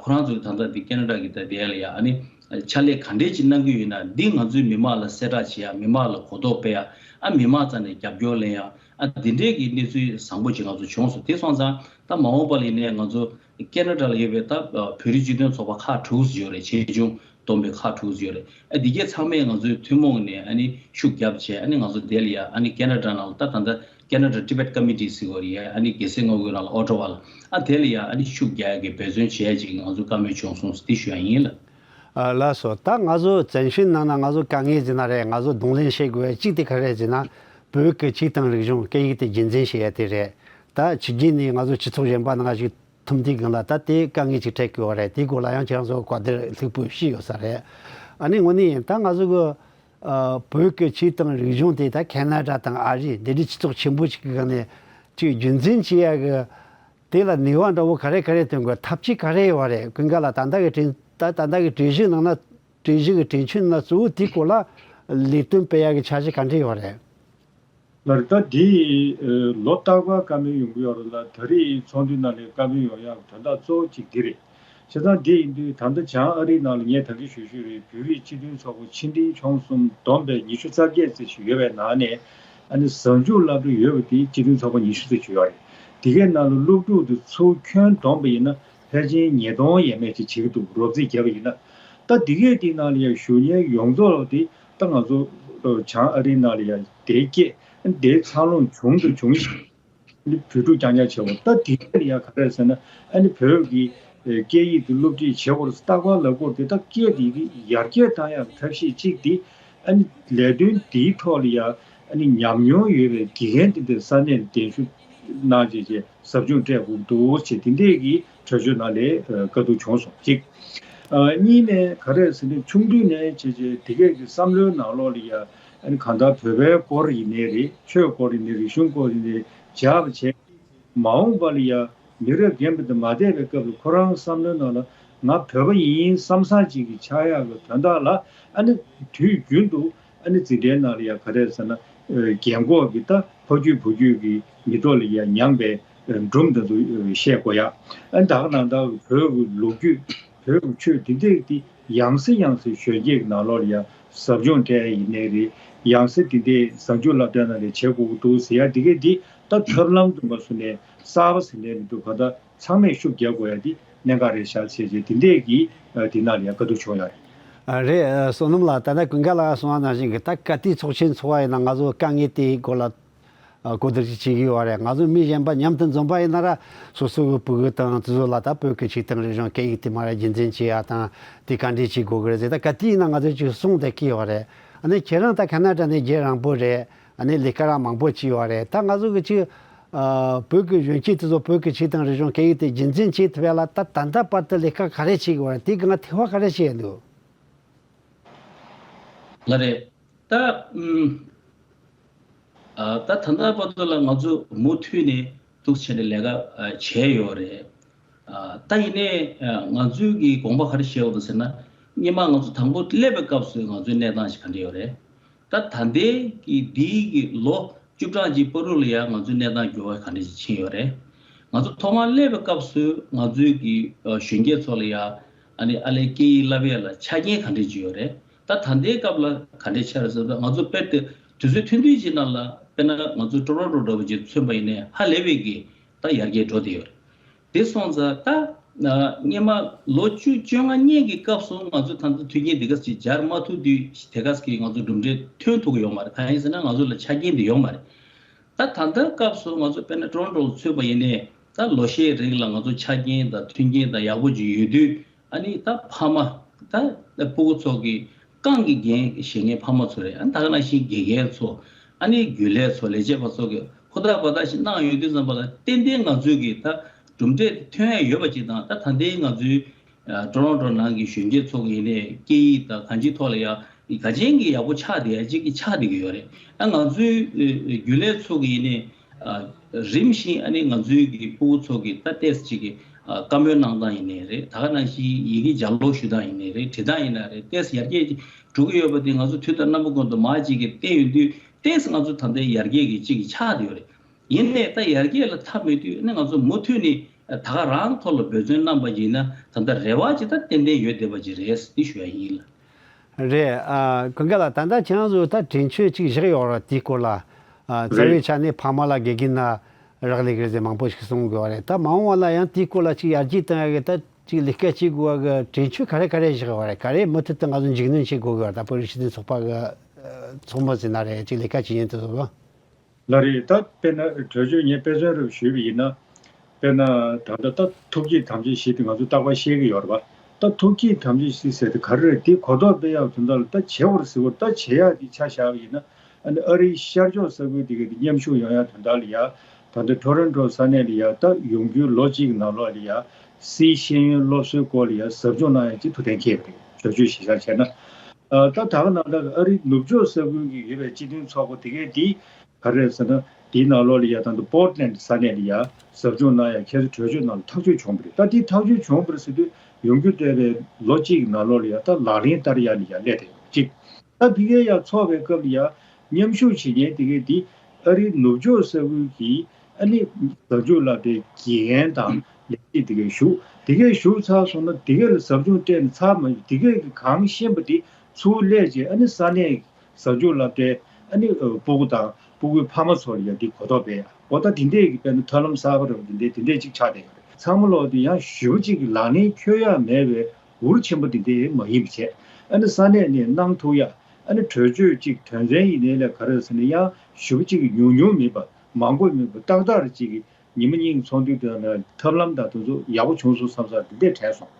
ཁོ་རང་ཚོའི་ད་ལྟ་དེ་ཀེ་ན་ཌ་གི་ད་དེ་ལ་ཡ་ཨ་ནི་ཕྱག་ལས་ག་འདྲས་ཅིག་གནང་གི་ཡོད་ན་འདི་ང་ཚོའི་མི་མང་ལ་གསལ་བསྒྲགས་བྱེད་ཡ། མི་མང་ལ་གོ་རྟོགས་སྤེལ་ཡ། ཨ་མི་མང་རྩ་ནས་རྒྱབ་སྐྱོར་ལེན་ཡ། ཨ་འདི་འདྲས་ཀྱི་གནས་ཚུལ་བཟང་པོ་ཅིག་ང་ཚོ་བྱུང་སོང་། དེ་སོང་ཙང་ད་མ་འོངས་པ་ལ་ཡིན་ནའི་ང་ཚོ་ཀེ་ན་ཌ་ལ་ཡོད་པའི་ད་བོད་རིགས་སྤྱི་མཐུན་ཚོགས་པ་ཁག་དྲུག་ཡོད་རེད། ཆེ་ཆུང་བསྡོམས་པའི་ཁག་དྲུག་ཡོད་རེད། ཨ་འདི་གས་ཚང་མས་ང་ཚོའི་ཐུན་མོང་ནས་ཨ་ནི་ཤུགས་བརྒྱབ་བྱས་ཨ་ནི་ང་ཚོ་དེ་ལ་ཡ་ཨ་ནི་ཀེ་ན་ཌ་ནང་ལ་ད་ད་ལྟ་ Canada Tibet Committee ཟེར་བ་རེད་ཡ། ཨ་ནི་རྒྱལ་སྲས་མངའ་ཁུལ་ནང་ལ་ཨོ་ཊ་ཝ་ལ། ཨ་དེ་ལ་ཡ་ཨ་ནི་ཤུགས་རྒྱག་ཡ་གི་འབད་བརྩོན་བྱེད་ཡ་ཅིག་ང་ཚོ་བཀའ་མོལ་བྱུང་སོང་ཟེར་དེ་ཞུ་ཡ་ཡིན་ལ། ཨ་ལགས་སོ། ད་ང་ཚོ་བཙན་བྱོལ་ནང་ན་ང་ཚོ་དཀའ་ངལ་ཟེར་ན་རེད། ང་ཚོ་གདོང་ལེན་བྱེད་དགོས་ཡ་གཅིག་དེ་ག་རེ་ཟེར་ན། བོད་ཀྱི་ཆོས་དང་རིག་གཞུང་སྐད་ཡིག་དེ་རྒྱུན་འཛིན་བྱེད་ཡ་དེ་རེད། ད་ཕྱི་རྒྱལ་ནས་ང་ཚོ་སྤྱི་ཚོགས་གཞན་པ་ནང་ཞིག་ཐུམ་དུས་སྒང་ལ་ད་དེ་དཀའ་ངལ་ཅིག་འཕྲད་ཀྱི་ཡོད་རེད། དེའི་སྐོར་ལ་ཡང་ཁྱེད་རང་ཚོ་བཀའ་བསྡུར་ལྷུག་པོ་བྱས་ཡོད་ས་རེད། ཨ་ནི་དངོས་གནས་ཡིན་ད་ང་ཚོ་གི་ཨ་བོད་ཀྱི་ཆོས་དང་རིག་གཞུང་དེ་ད་ཁེ་ན་ཌ་དང་ཨ་རི་འདི་འདྲའི་སྤྱི་ཚོགས་ཆེན་པོ་ཅིག་གི་སྒང་ནས་ཅིག་རྒྱུན་འཛིན་བྱེད་ཡ་གི་དེ་ལ་ནུས་པ་འདྲ་བོ་ག་རེ་ག་རེ་བཏོན་དགོས། ཐབས་ཇུས་ག་རེ་ཡོད་རེད། ཀུན་དགའ་ལགས། ད་ལྟ་གི་དྲན་ད་ད་ལྟ་གི་གྲོས་གཞི་ནང་ན་གྲོས་གཞི་གི་གྲོས་ཆོད་ནང་གཙོ་བོ་དེའི་སྐོར་ལ་ལས་དོན་སྤེལ་ཡ་གི་འཆར་གཞི་ག་འདྲ་ཡོད་རེད། ལར་ད་འདི་ལོ་རྟག་པར་བཀའ་མོལ་ཡོང་གི་ཡོད་རེད་ལ། ད་རེས་ཚོགས་འདུའི་ནང་ལ་བཀའ་མོལ་ཡོང་ཡག་དོན་དག་གཙོ་བོ་གཅིག་འདི་རེད། བྱས་ཙང་འདི་ཡིན་དུས་ད་ལྟ་བྱང་ཨ་རིའི་ནང་ལ་ངས་ད་གིན་ཞུ་ཞུས་རེད། བོད་རིགས་སྤྱི་མཐུན་ཚོགས་པ་ཆེ་འབྲིང་ཆུང་གསུམ་བསྡོམས་པས་ཉི་ཤུ་རྩ་བརྒྱད་ཙམ་ཞིག་ཡོད་པའི་ནང་ནས་ཨ་ནི་གཟའ་མཇུག་སློབ་གྲྭ་ཡོད་པ་དེ་སྤྱི་མཐུན་ཚོགས་པ་ཉི་ཤུ་ཙམ་ཞིག་ཡོད་རེད། དེ་གའི་ནང་ལ་སློབ་ཕྲུག་དེ་ཚུར་ཁྱོན་བསྡོམས་པ་ཡིན་ན་ཕལ་ཆེར་ཉིས་སྟོང་ཡས་མས་ཅིག་བྱེད་ཀྱི་འདུག་རོབ་རྩིས་བརྒྱབ་པ་ཡིན་ན། ད་དེ་གའི་དེའི་ནང་ལ་ཡང་ཞུ་མཁན་ཡོངས་རྫོགས་ལ་དེ་ད་ང་ཚོ་བྱང་ཨ་རིའི་ནང་ལ་ཡང་དེའི་སྐད་དེའི་འཚར་ལོངས་བྱུང་དང་འབྱུང་བཞིན། ཨ་ནི་བོད་ཕྲུག་རྐྱང་རྐྱང་བྱེད་པ་ད་དེ་ལ་ཡང་ག་རེ་ཟེར་ན། ཨ་ནི་བོད་ཀྱི་ཨེ་སྐད་ཡིག་དེ་སློབ་ཁྲིད་བྱེད་དགོས་རེད་ཟེར་རྟག་པར་ལབ་དགོས་རེད་དེ། ད་སྐད་དེ་གི་ཡར་རྒྱས་བཏང་ཡག་ཐབས་ཤེས་གཅིག་དེ་ཨ་ནི་ལས་དོན་དེའི་ཐོག་ལ་ཡང་ཨ་ནི་ཉམས་མྱོང་ཡོད་པའི་དགེ་རྒན་དེ་འདྲ་ས་གནས་ལ་གདན་ཞུ་གནང་བྱས་བྱས་ཟབ་སྦྱོང་སྤྲད་དགོས་འདུག་ཅེས་དེ་འདྲས་ཀྱི་གྲོས་ཆོད་ནང་ལ་ཨ་བཀའ་བསྡུར་བྱུང་སོང་གཅིག་ཨ་གཉིས་ནས་ག་རེ་ཟེར་ན་ཆུང་དུས་ནས་བྱས་བྱས་དེ་གས་ཀྱི་བསམ་བློའི་ནང་ལོགས་ལ་ཡང་ཨ་ནི་གང་ལྟར་བོད་པའི་སྐོར་ཡིན་ནའི་རེད། ཆོས་སྐོར་ཡིན་ནའི་རིག་གཞུང་སྐོར་ཡིན་ནའི་སྦྱར་བ་བྱས། མ་འོངས་པ་ལ་ཡང་མི་རབས་རྒན་པ་དེ་མ་བསྡད་པའི་སྐབས་ལ་ཁོ་རང་བསམ་བློའི་ནང་ལ་ང་བོད་པ་ཡིན་བསམ་བསམ་ཅིག་གི་ཆགས་ཡག་གི་དོན་དག་ལ་ཨ་ནི་དུས་རྒྱུན་དུ་ཨ་ནི་འཛིན་གྲྭའི་ནང་ལ་ཡང་ག་རེ་ཟེར་ན་རྒན་འཁོགས་ཀྱི་ད་ཕ་རྒྱུད་བུ་རྒྱུད་ཀྱི་མི་ཐོག་ལ་ཡང་མྱངས་པའི་སྒྲུང་དེ་ཚོ་བཤད་དགོས་ཡ། ཨ་ནི་ད་ག་ནང་ལྟར་བོད་ཀྱི་ལོ་རྒྱུས་བོད་ཀྱི་ཆོས་འདི་འདྲས་དེ་ཡང་སེ་ཡང་སེ་གཞོན་སྐྱེས་ཀྱི་ནང་ལོགས་ལ་ཡང་ཟབ་སྦྱོང་སྤྲད་ཡ་ཡིན་ནའི་རེད། ཡང་སེ་དེ་འདྲའི་གཟའ་མཇུག་སློབ་གྲྭ་ནང་ལ་བྱེད་དགོས་ཀྱི་འདུག་ཟེར་ཡ་དེ་གས་དེ་ད་ཐབས་ལམ་དུ་མ་བཟུང་ནས་གསར་པ་ཟེར་ནས་མི་འདུག་ག་ད་ཚང་མས་ཤུགས་རྒྱག་དགོས་ཡ་དེ་གནད་འགག་རེད་ཤག་ཟེར་བྱས་དེ་འདྲས་ཀྱི་དེ་ནང་ལ་ཡང་བཀའ་བསྡུར་བྱུང་ཡོད་རེད། ཨ་རེད། ཨ་བསོད་ནམས་ལགས། ད་ལྟ་ཀུན་དགའ་ལགས་གསུངས་པ་ནང་བཞིན་གྱི་ད་ག་དུས་ཚོགས་ཆེན་ཚོགས་པ་ཡིན་ན་ང་ཚོ་དཀའ་ངལ་དེའི་སྐོར་ལ་ཨ་གོ་བསྡུར་ཞིག་བྱེད་ཀྱི་ཡོད་རེད། ང་ཚོ་མི་གཞན་པ་མཉམ་དུ་འཛོམས་པ་ཡིན་ན་ར་སོ་སོ་གི་ཕྲུ་གུ་དང་དེ་ཚོ་ལ་ད་བོད་ཀྱི་ཆོས་དང་རིག་གཞུང་སྐད་ཡིག་དེ་མར་རྒྱུན་འཛིན་བྱེད་ཡ་དང་དེ་ག་འདྲས་བྱེད་དགོས་ཀྱི་རེད་ཟེར་ད་ག་དུས་ཡིན་ན་ང་ཚོ་ཅིག་གསུང་བསྡད་ཀྱི་ཡོད་རེད། ཨ་ནི་ཁྱེད་རང་ད་ཁ་ན་ཌ་ནས་རྒྱུན་རིང་པོ་རེད། ཨ་ནི་ལས་ཀ་ར་མང་པོ་བྱས་ཡོད་རེད། ད་ང་ཚོ་གི་ཅིག་ཨ་བོད་ཀྱི་གཞོན་སྐྱེས་དེ་ཚོ་བོད་ཀྱི་ཆོས་དང་རིག་གཞུང་སྐད་ཡིག་དེ་རྒྱུན་འཛིན་བྱེད་ཐུབ་ཡ་ལ་ད་ད་ལྟ་བར་དུ་ལས་ཀ་ག་རེ་བྱེད་ཀྱི་ཡོད་རེད། དེ་གི་ང་ཐེ་བ་ག་རེ་བྱས་ཡོད་འདུག་ལགས་རེད། ད་ཨུམ། ཨ་ད་ད་ལྟ་བར་དུ་ལ་ང་ཚོ་མུ་མཐུད་ནས་འདུག་བྱས་ནས་ལས་ཀ་ཨ་བྱས་ཡོད་རེད། ཨ་ད་ཡིན་ནའི་ཨ་ང་ཚོའི་གི་དགོངས་པ་ག་རེ་བཞེས་ཡོད་འདུག་ཟེར་ན། སྔོན་མ་ང་ཚོ་དང་པོ་སླེབས་པའི་སྐབས་སུ་ང་ཚོའི་གནས་སྟངས་ཤིག་ག་འདྲ་ཡོད་རེད། ད་ད་ལྟའི་གི་འདིའི་གི་ལོ་བཅུ་གྲངས་ཀྱི་བར་དུ་ལ་ཡང་ང་ཚོའི་གནས་སྟངས་འགྱུར་བ་ག་འདྲ་ཞིག་ཕྱིན་ཡོད་རེད། ང་ཚོ་ཐོག་མར་སླེབས་པའི་སྐབས་སུ་ང་ཚོའི་གི་ཨ་གཞོན་སྐྱེས་ཚོ་ལ་ཡང་ཨ་ནི་ཨ་ལས་སྐད་ཡིག་བསླབ་ཡས་ལ་ཆ་རྐྱེན་ག་འདྲ་ཅིག་ཡོད་རེད། ད་ད་ལྟའི་སྐབས་ལ་ག་འདྲ་ཆགས་རེད་ཟེར་ན། ང་ཚོ་དཔེར་ན་དུས་ཚོད་ཐུང་ཐུང་ཅིག་ནང་ལ་དཔེར་ན་ང་ཚོ་ཊོ་རོན་ཊོ་འདྲ་བོ་ཅིག་མཚོན་པ་ཡིན་ནའི་ཧ་ལས་པའི་གི་ད་ཡར་རྒྱས་འགྲོ་བསྡད་ཡོད་རེད། དེ་སོང་ཙང་ད་ཨ་སྔོན་མ་ལོ་བཅུ་བཅོ་ལྔ་སྔོན་གྱི་སྐབས་སུ་ང་ཚོ་ད་ལྟ་མཐུན་རྐྱེན་འདི་ག་ཅིག་སྦྱར་མ་ཐུབ་དུས་དེ་ག་ཅིག་ང་ཚོ་གྲུབ་འབྲས་ཐོན་ཐུབ་ཀྱི་ཡོད་མ་རེད། གང་ཡིན་ཟེར་ན་ང་ཚོ་ལ་ཆ་རྐྱེན་འདི་ཡོད་མ་རེད། ད་ད་ལྟ་སྐབས་སུ་ང་ཚོ་དཔེར་ན་ཊོ་རོན་ཊོ་ལ་མཚོན་པ་ཡིན་ནའི་ད་ལོ་ཤས་རིང་ལ་ང་ཚོ་ཆ་རྐྱེན་དང་མཐུན་རྐྱེན་དང་ཡག་པོ་ཅིག་ཡོད་དུས། ཨ་ནི་ད་ཕ་མ་ད་ཕྲུ་གུ་ཚོ་གི་རྐང་གི་འགན་བཞེས་མཁན་ཕ་མ་ཚོ་རེད། ཨ་ནི་ད་ག་ནང་བཞིན་དགེ་རྒན་ཚོ། ཨ་ནི་རྒྱུན་ལས་ཚོ་ལས་བྱེད་པ་ཚོ་གི་ཧུར་ཐག་འབད་ཐག་ཞིག་གནང་ཡོང་དུས་ཙམ་པ་ལ་ཏན་ཏན་ང་ཚོའི་གི་ད་གྲུབ་འབྲས་ཐོན་ཡ་ཡོད་པ་ཅིག་དང་། ད་ད་ལྟའི་ང་ཚོའི་ཨ་ཊོ་རོན་ཊོ་ནང་གི་གཞོན་སྐྱེས་ཚོ་གི་ཡིན་ནའི་སྐད་ཡིག་དང་གང་ཅིའི་ཐོག་ལ་ཡང་ག་ཅན་གི་ཡག་པོ་ཆགས་བསྡད་ཡ་ཅིག་གི་ཆགས་བསྡད་ཀྱི་ཡོད་རེད། ཨ་ང་ཚོའི་ཨ་རྒྱུན་ལས་ཚོ་གི་ཡིན་ནའི་ཨ་རིམ་བཞིན་ཨ་ནི་ང་ཚོའི་གི་ཕྲུ་གུ་ཚོ་གི་ད་ཏོག་ཙམ་ཅིག་གི་ཨ་བཀའ་མོལ་གནང་སྟངས་ཡིན་ནའི་རེད། ད་ག་ནང་བཞིན་ཡི་གེ་ལྗགས་ཀློག་ཞུ་སྟངས་ཡིན་ནའི་རེད། འབྲི་སྟངས་ཡིན་ན་རེད། ཏོག་ཙམ་ཡར་རྒྱས་ཅིག་འགྲོ་གི་ཡོད་པ་དེ་ང་ཚོ་དུས་དང་རྣམ་པ་ཀུན་ཏུ་མར་ཅིག་གི་བསྟན་ཡོང་དུས་ཏོག་ཙམ་ང་ཚོ་ད་ལྟའི་ཡར་རྒྱས་ཀྱི་ཅིག་གི་ཆགས་བསྡད་ཡོད་རེད། ཡིན་ནའི་ད་ཡར་རྒྱས་ལ་མཐའ་མེད་དུས་ཨ་ནི་ང་ཚོ་མུ་མཐུད་ནས་ད་ག་རང་ཐོག་ལ་འབད་བརྩོན་གནང་པ་ཡིན་ན་ད་ལྟ་རེ་བ་ཅིག་ད་ཏན་ཏན་ཡོད་བསྡད་པ་ཅིག་རེད་ཟེར་འདི་ཞུ་ཡ་ཡིན་ལགས། རེད། ཨ་ཀུན་དགའ་ལགས། ད་ལྟ་ཁྱེད་རང་ཚོ་ད་དྲན་ཆོས་ཅིག་བཞག་ཡོད་རེད། དེའི་སྐོར་ལ་ཨ་རྩ་བའི་ཆ་ནས་ཕ་མ་ལ་དགེ་རྒན་ན་རག་ལས་ཀྱི་རེད་ཟེར་མང་པོ་ཞིག་གསུང་གི་ཡོད་རེད། ད་མ་འོངས་པ་ལ་ཡང་དེའི་སྐོར་ལ་ཅིག་ཡར་རྒྱས་གཏོང་ཡ་གི་ད་ཅིག་ལས་ཀ་བྱེད་དགོས་པ་གི་དྲན་ཆོས་ག་རེ་ག་རེ་བཞག་ཡོད་རེད། ག་རེ་མུ་མཐུད་དུ་ང་ཚོ་མཇུག་སྣོན་བྱེད་དགོས་ཀྱི་ཡོད་རེད། ད་བོད་རིགས་སྤྱི་མཐུན་ཚོགས་པ་གི་ཨ་ཚོགས་མི་ཟེར་ན་རེད། ཅིག་ལས་ཀ་བྱེད་མཁན་དེ་ཚོ་གི་ལགས་རེད། ད་དཔེར་ན་གྲོས་ཆོད་ངས་དཔེ་མཚོན་རེ་ཞུས་པ་ཡིན་ན། དཔེར་ན་ད་ལྟ་ད་ཐུགས་བསྐྱེད་དམ་བཅའ་བཞི་དེ་ང་ཚོ་རྟག་པར་བཤད་ཀྱི་ཡོད་རེད་པ། ད་ཐུགས་བསྐྱེད་དམ་བཅའ་བཞི་ཟེར་དེ་ག་རེ་རེད། དེ་གོ་རྟོགས་སྤེལ་ཡག་དོན་དག་ལ་ད་བྱེད་པར་ཟེར་བར་ད་བྱེད་ཡག་དེ་ཆ་བཞག་པ་ཡིན་ན། ཨ་ནི་ཨ་རིའི་ཤར་ཕྱོགས་ས་ཁུལ་དེ་གའི་དེ་མཉམ་ཞུགས་ཡོང་ཡག་དོན་དག་ལ་ཡ། ད་ལྟ་ཊོ་རོན་ཊོ་ས་གནས་ལ་ཡ་ད་ཡོང་རྒྱུའི་ལོ་གཅིག་གི་ནང་ལོགས་ལ་ཡ། སིའི་ཤེས་ཡོན་སློབ་གསོའི་སྐོར་ལ་ཡ་ཟབ་སྦྱོང་གནང་ཡག་ཅིག་ཐུགས་གཏན་འཁེལ་བ་རེད། གྲོས་ཆོད་གཞིར་བཞག་བྱས་ན། ཨ་ད་ད་ག་ནང་ལྟར་ཨ་རིའི་ནུབ་ཕྱོགས་ས་ཁུལ་གྱི་ཡོད་པའི་སྤྱི་མཐུན་ཚོགས་པ་དེ་གས་འདི་ག་རེ་རེད་ཟེར་ན། དེའི་ནང་ལོགས་ལ་ཡ་ད་ལྟ་པོར་ཊི་ལེན་ཌི་ས་གནས་ལ་ཡ་ཟབ་སྦྱོང་གནང་ཡ་ཁྱེད་ཚོ་གྲོས་ཆོད་ནང་ལ་ཐག་གཅོད་བྱུང་བ་རེད། ད་དེ་ཐག་གཅོད་བྱུང་བ་རེད་ཟེར་དུས་ཡོང་རྒྱུ་འདོད་པའི་ལོ་གཅིག་གི་ནང་ལོགས་ལ་ཡ་ད་ལག་ལེན་བསྟར་ཡ་ལ་ཡ་སླེབས་བསྡད་ཡོད་གཅིག་ད་དེ་གས་ཡ་ཚོགས་པའི་སྐབས་ལ་ཡ་མཉམ་ཞུགས་བྱེད་མཁན་དེ་གས་འདི་ཨ་རིའི་ནུབ་ཕྱོགས་ས་ཁུལ་གྱི་ཨ་ནི་གཟའ་མཇུག་སློབ་གྲྭའི་དགེ་རྒན་དང་ལས་བྱེད་དེ་གས་བཞུགས། དེ་གས་བཞུགས་ཚར་སོང་ན་དེ་གས་ལ་ཟབ་སྦྱོང་སྤྲད་ནས་ཚར་མ་ཡོང་། དེ་གས་ཀྱི་གང་ཤེས་པ་དེ་ཚུར་སླེབས་རྗེས་ཨ་ནི་ས་གནས་གཟའ་མཇུག་སློབ་གྲྭའི་ཨ་ནི་ཨ་སྤུ་གུ་དང་སྤུ་གུའི་ཕ་མ་ཚོ་ལ་ཡང་འདི་གོ་རྟོགས་སྤེལ་ཡ། འོ་ད་དེ་འདྲས་ཀྱི་དཔེར་ན་ཐབས་ལམ་གསར་པ་རེད་པ། དེ་འདྲས་དེ་འདྲས་ཅིག་ཆགས་བསྡད་ཡོད་རེད། ཚང་མ་ལོག་དེ་ཡང་ཞེ་པོ་ཅིག་གི་ལག་ལེན་འཁྱོལ་ཡ་མེད་པའི་འུར་ཆེན་པོ་དེ་འདྲས་མ་ཡིན་པ་བྱས། ཨ་ནི་ས་གནས་ནས་གནང་ཐུབ་ཡ། ཨ་ནི་གྲོས་ཆོད་ཅིག་དོན་ཚན་ཡིན་ནའི་ལས་ག་རེ་ཟེར་ན་ཡང་ཞེ་པོ་ཅིག་གི་ཉུང་ཉུང་མིན་པ་མང་པོ་མིན་པ་ཏག་ཏག་རེ་ཅིག་གི་ཉི་མ་གཉིས་ཀྱི་ཚོགས་འདུའི་དོན་ལ་ཐབས་ལམ་དང་དེ་ཚོ་ཡག་པོ་བྱུང་སོང་བསམ་ས་དེ་འདྲས་དྲན་སོང་།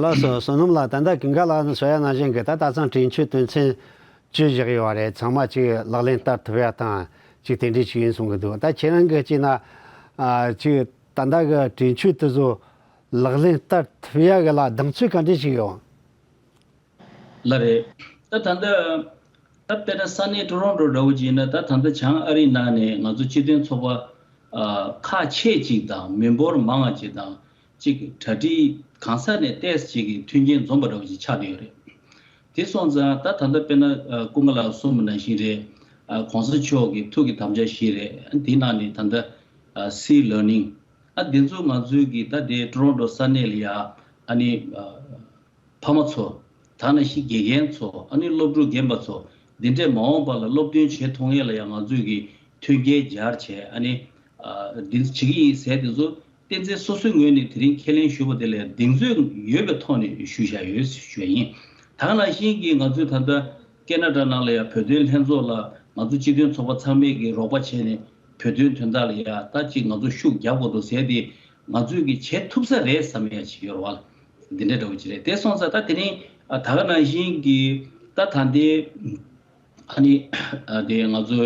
ལགས་སོ། བསོད་ནམས་ལགས། ད་ལྟ་ཀུན་དགའ་ལགས་ནས་ཞུ་ཡ་ནང་བཞིན་གྱི་ད་ད་ཚང་གྲོས་ཆོད་དོན་ཚན་བཅུ་བཞག་ཡོད་རེད། ཚང་མ་ཅིག་ལག་ལེན་བསྟར་ཐུབ་ཡ་དང་ཅིག་དེ་འདྲས་ཅིག་ཡིན་གསུང་གི་འདུག་ད་ཁྱེད་རང་གིས་བྱས་ན་ཨ་ཅིག་ད་ལྟ་གི་གྲོས་ཆོད་དེ་ཚོ་ལག་ལེན་བསྟར་ཐུབ་ཡ་གི་ལ་གདེང་ཚོད་ག་འདྲས་ཅིག་ཡོད། ལགས་རེད། ད་ད་ལྟ་ད་དཔེར་ན་ས་གནས་ཊོ་རོན་ཊོ་འདྲ་བོ་ཅིག་ཡིན་ན། ད་ད་ལྟ་བྱང་ཨ་རིའི་ནང་ནས་ང་ཚོ་སྤྱི་མཐུན་ཚོགས་པ་ཨ་ཁག་ཆེ་ཅིག་དང་མི་འབོར་མང་བ་ཅིག་དང་ཅིག་གྲ་སྒྲིག་གང་ས་ནས་ཏོག་ཙམ་ཅིག་གི་མཐུན་རྐྱེན་འཛོམས་པ་འདྲ་བོ་ཅིག་ཆགས་བསྡད་ཡོད་རེད། དེ་སོང་ཙང་ད་ད་ལྟ་དཔེར་ན་ཨ་ཀུན་དགའ་ལགས་གསུངས་པ་ནང་བཞིན་རེད། ཨ་གོང་ས་མཆོག་གི་ཐུགས་ཀྱི་དམ་བཅའ་བཞི་རེད། ཨ་དེའི་ནང་ནས་ད་ལྟ་ཨ་སིལ་ལར་ནིང་ཨ་དེ་ཚོ་ང་ཚོའི་གི་ད་དེ་ཊོ་རོན་ཊོ་ས་གནས་ལ་ཡ་ཨ་ནི་ཨ་ཕ་མ་ཚོ། ད་ནང་བཞིན་དགེ་རྒན་ཚོ། ཨ་ནི་སློབ་ཕྲུག་རྒན་པ་ཚོ། འདི་འདྲས་མ་འོངས་པ་ལ་སློབ་སྟོན་བྱེད་ཐུབ་མཁན་ལ་ཡང་ང་ཚོས་ཀྱི་མཐུན་རྐྱེན་སྦྱར་བྱས། ཨ་ནི་ཨ་འདི་ཚོ་བྱེད་ཀྱི་ཡིན་ཟེར་དེ་ཚོ་བསྟན་འཛིན་སོ་སོའི་ངོས་ནས་དེ་རིང་ཁས་ལེན་ཞུས་པ་དེ་ལ་གདེང་ཚོད་ཡོད་པའི་ཐོག་ནས་ཞུས་བཞག་ཡོད་ཞུ་ཡ་ཡིན། ད་ག་ནང་བཞིན་གྱི་ང་ཚོས་ད་ལྟ་ཀེ་ན་ཌ་ནང་ལ་ཡང་བོད་དོན་ལྷན་ཚོགས་ལ་ང་ཚོ་སྤྱི་མཐུན་ཚོགས་པ་ཚང་མས་ཀྱི་རོགས་པ་བྱས་ནས་བོད་དོན་དོན་དག་ལ་ཡང་ད་ཅིག་ང་ཚོ་ཤུགས་རྒྱབ་དགོས་འདུག་ཟེར་ཏེ། ང་ཚོས་ཀྱི་བྱེད་ཐུབ་ས་རེད་བསམ་ཡ་ཅིག་ཡོད་རེད་བ། འདི་འདྲ་འདྲ་བོ་ཅིག་རེད། དེ་སོང་ཙང་ད་དེ་རིང་ཨ་ད་ག་ནང་བཞིན་གྱི་ད་ད་ལྟའི་ཨ་ནི་ཨ་དེ་ང་ཚོ་